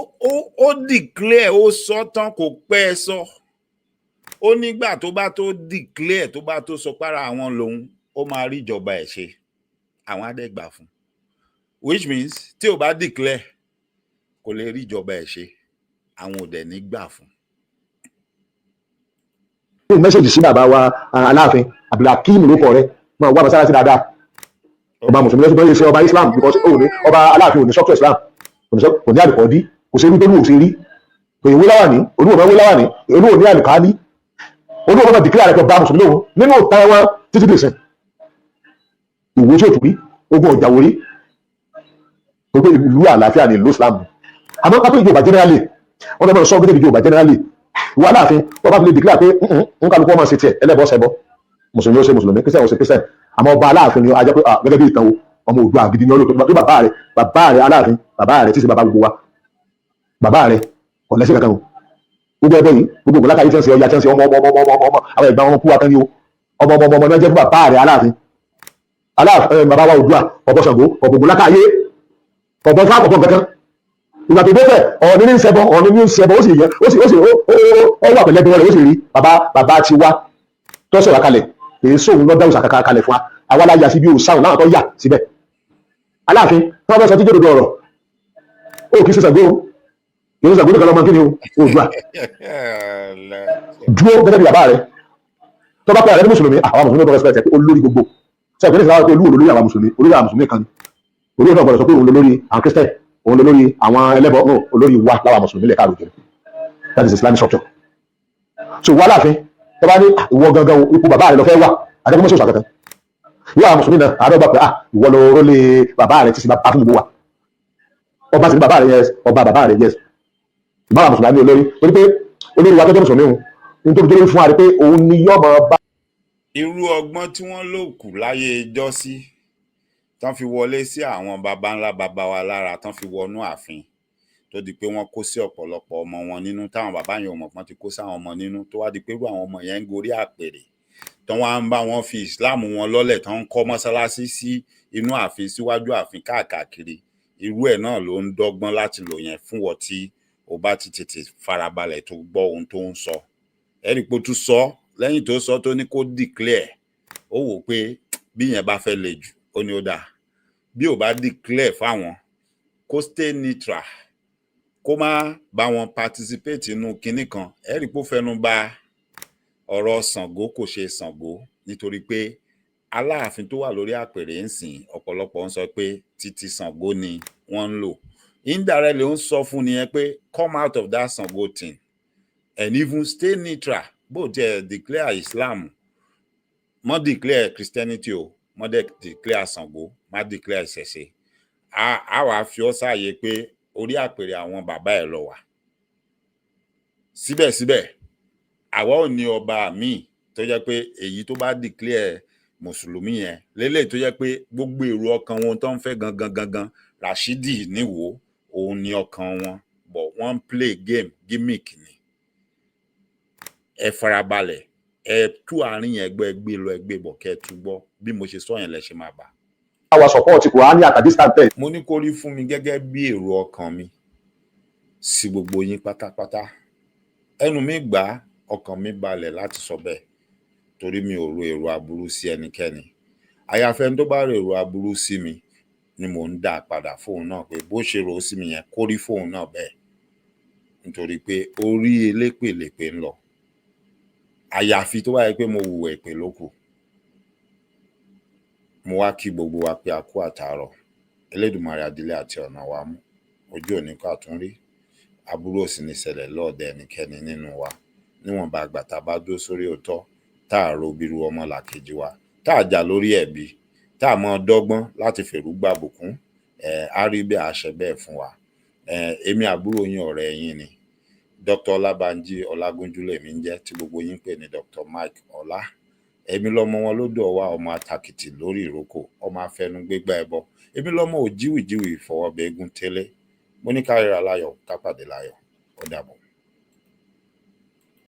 ó declare, ó sọ tán, kò pẹ́ ẹ sọ. Ó nígbà tó bá tó declare, tó bá tó sọ pára àwọn lòun, ó máa rí ìjọba ẹ̀ ṣe, àwọn á dẹ̀ gbà fún, which means tí ò bá declare, kò lè rí ìjọba ẹ̀ ṣe, àwọn ò dẹ̀ ní gbà fún. Ní message sí bàbá wa Aláàfin Abdulhakeem, ló kọ rẹ, máa wá masalasi dáadáa. Ọba mùsùlùmí lọ́sọ̀tún lè ṣe ọba Islam, because ó ní ọba Aláàfin ò ní structure Islam, kò ní àlùkò dí, kò sí rí tó ní òsè rí, kò ìwé láwàní, olúwo máa wé láwàní, olúwo ní àlùkálí, olúwo máa declare rẹ̀ pé ọba mùsùlùmí lòun nínú òtá wọn títí dìsìn. Ìwé tí ò tún rí ogun ọjà wòrí gbogbo ìlú àlàáfíà ní ìlú Islam. Àmọ́ kápẹ́ ìjọba generally, wọ́n fẹ́ máa sọ gẹ́gẹ́ bí ìjọba generally, ìwọ Aláàfin, wọ́n bá fi lè declare pé ń kálukú ọmọ ṣe tiẹ̀, ẹlẹ́bọ̀ ṣẹbọ, mùsùlùmí ó ṣe mùsùlùmí, Christian ó ṣe Christian, àmọ́ ọba Aláàfin ni a jẹ́ pé gẹ́gẹ́ bí ìtàn o, ọmọ Oòduà gidi ni ọlọ́tọ̀ tó bàbá rẹ̀ Aláàfin, bàbá rẹ̀ tí í ṣe bàbá gbogbo wa, bàbá rẹ̀ kò lẹ́sẹ̀ kankan o. Gbogbo ẹbọ yìí, gbogbo ògùn látàrí tí wọ́n ṣe ọya, tí wọ́n ṣe ọmọ ọmọ ọmọ ọmọ ọmọ, àwọn ẹ̀gbọ́n wọn kú wa tán ni o. Ọmọ ọmọ ọmọ náà jẹ́ fún bàbá rẹ̀ Aláàfin. Aláàfin bàbá wa Oòduà, ọ̀bọ Ṣàngó, ọ̀bọ Ògùn látàyé, ọ̀bọ fún àkọ́kọ́ kankan. Ìgbà tó débẹ̀, Ọ̀ọ̀ni ní ń ṣẹbọ, Ọ̀ọ̀ni ní ń ṣẹbọ, ó sì yẹ, ó sì ó wà pẹ̀lẹ́ bí wọ́n rẹ̀, ó sì rí bàbá bàbá ti wá tó sọ̀rọ̀ kalẹ̀. Èyí sóhun lọ́dá òsà kankan kalẹ̀ fún wa, àwa la yà sí bí òsáhùn láwọn tó yà síbẹ̀. Aláàfin tí wọ́n fẹ́ sọ tí jòdòdò ọ̀rọ̀, ó kì í ṣe Ṣàngó, kì í ṣe Ṣàngó nìkan lọ́mọ. Kí ni o? Oòduà dúró gẹ́gẹ́ bí bàbá rẹ̀. Tó bá pẹ́ àrẹ ní mùsùlùmí, àwọn mùsùlùmí tó respect ẹ̀ pé olórí gbogbo sọ ìpínlẹ̀ ìsìláwọ̀ pé olúwo lórí àwọn mùsùlùmí, olórí àwọn mùsùlùmí kan ni. Olórí náà gbọ́dọ̀ sọ pé òun lórí àwọn Christian, òun lórí àwọn ẹlẹ́bọ. No, olórí wa láwa mùsùlùmí lẹ̀ káàró jẹ́. That is Islamic structure. So wà láàfin, tó bá ní ìwọ gangan ipò bàbá rẹ lọ fẹ́ wà, àdẹ́gbọ́n mọ́sọ̀ọ́sà kankan, ìwọ àwọn mùsùlùmí náà àádọ́ gbà pé ah, ìwọ lọ rólé bàbá rẹ tí sì bàbá fún gbogbo wa. Ọba sì ní bàbá rẹ, yes, ọba bàbá rẹ, yes. Bàbá mùsùlùmí ní olórí, torí pé olórí wa tó jẹ́ mùsùlùmí, òun nítorí tó lórí fún wa rí pé òun ni yóò máa bá. Irú ọgbọ́n tí wọ́n lò kù láyé ijọ́sí, tán fi wọlé sí àwọn baba ńlá baba wa lára, tán fi wọnú ààfin, tó di pé wọ́n kó sí ọ̀pọ̀lọpọ̀ ọmọ wọn nínú, táwọn bàbá yẹn ò mọ̀ pọ́n ti kó sáwọn ọmọ nínú, tó wá di pé irú àwọn ọmọ yẹn ń gorí àpèrè, tán wá ń bá wọn fi Islam wọn lọ́lẹ̀, tán ń kọ́ mọ́sálásí sí inú ààfin, síwájú ààfin káàkiri. Irú ẹ̀ náà ló ń dọ́gbọ́n láti lò yẹn fún wọ́n. Tí o bá ti tètè farabalẹ̀ tó gbọ́ ohun tó ń sọ, ẹ rí i pé ó tún sọ lẹ́yìn tó sọ tó ní kó declare, ó wò ó pé bí yẹn bá fẹ́ le jù, ó ní ó dáa, bí ò bá declare fáwọn, kó stay neutral, kó má bá wọn participate nínú kinní kan. Ẹ rí i pé ó fẹnu bà ọ̀rọ̀ Ṣàngó, kò ṣe Ṣàngó, nítorí pé Aláàfin tó wà lórí àpèrè ń sìn, ọ̀pọ̀lọpọ̀ ń sọ pé títí Ṣàngó ni wọ́n ń lò. Indirectly, ó ń sọ fún nìyẹn pé come out of that Ṣàngó thing and even stay neutral. Bó tiẹ̀ declare Islam, mọ́ declare Christianity o, mọ́ dẹ̀ declare Ṣàngó, má declare ìṣẹ̀ṣe, á wàá fi ọ́ sáàyè pé orí àpèrè àwọn bàbá ẹ̀ lọ wà. Síbẹ̀síbẹ̀, àwa ò ní ọba míì tó jẹ́ pé èyí tó bá declare mùsùlùmí yẹn lélẹ̀, tó jẹ́ pé gbogbo èrò ọkàn wọn tó ń fẹ́ gangan gangan, Rashidi níwò, òun ní ọkàn wọn, but wọ́n ń play game, gimmick ni. Ẹ farabalẹ̀, ẹ tú àárín yẹn gbọ́, ẹ gbé lọ, ẹ gbé bọ̀, kẹ́ ẹ tú gbọ́. Bí mo ṣe sọ yẹn lẹ ṣe máa bà. Àwa support Kùránì àtàdé stand. Mo ní kó rí fún mi gẹ́gẹ́ bí èrò ọkàn mi sí gbogbo yín pátápátá. Ẹnu mi gbà á, ọkàn mi balẹ̀ láti sọ bẹ́ẹ̀, torí mi ò ro èrò aburú sí ẹnikẹ́ni. Àyàfẹ́ ẹni tó bá ro èrò aburú sí mi ni mò ń dá a padà fóun náà pé bó ṣe rò ó sí mi yẹn, kó rí fóun náà bẹ́ẹ̀, nítorí pé orí elépè lèpè ń lọ. Àyàfi tó bá yẹ pé mo hùwà èpè ló kù. Mo wá kí gbogbo wa pé a kú àtàárọ̀. Elédùmarè adilé àti ọ̀nà wa mú ojú òní ká tún rí aburú, ò sì ní ṣẹlẹ̀ lọ́ọ̀dẹ ẹnikẹ́ni nínú wa, níwọ̀nba àgbà tá a bá dúró sórí òótọ́, tá a ro bírú ọmọlàkejì wa, tá a jà lórí ẹ̀bi, tá a mọ dọ́gbọ́n láti fèrú gbàbùkún. Á rí bẹ́ẹ̀, á ṣe bẹ́ẹ̀ fún wa. Èmi àbúrò yín, ọ̀rẹ́ yín ni, Dr. Ọlábánjí Ọlágúnjú lèmi ń jẹ́, tí gbogbo yín ń pè ní Dr. Mike Ọlá. Èmi lọmọ wọn lódò ọwá, ọmọ àtàkìtì lórí ìrókò, ọmọ afẹnugbégbá ẹbọ. Èmi lọmọ òjíwìjíwì ìfọwọ́bẹ̀ẹ́gùn tẹ́lẹ̀. Mo ní ká ríra láyọ̀, ká pàdé láyọ̀. Ó dàbọ̀.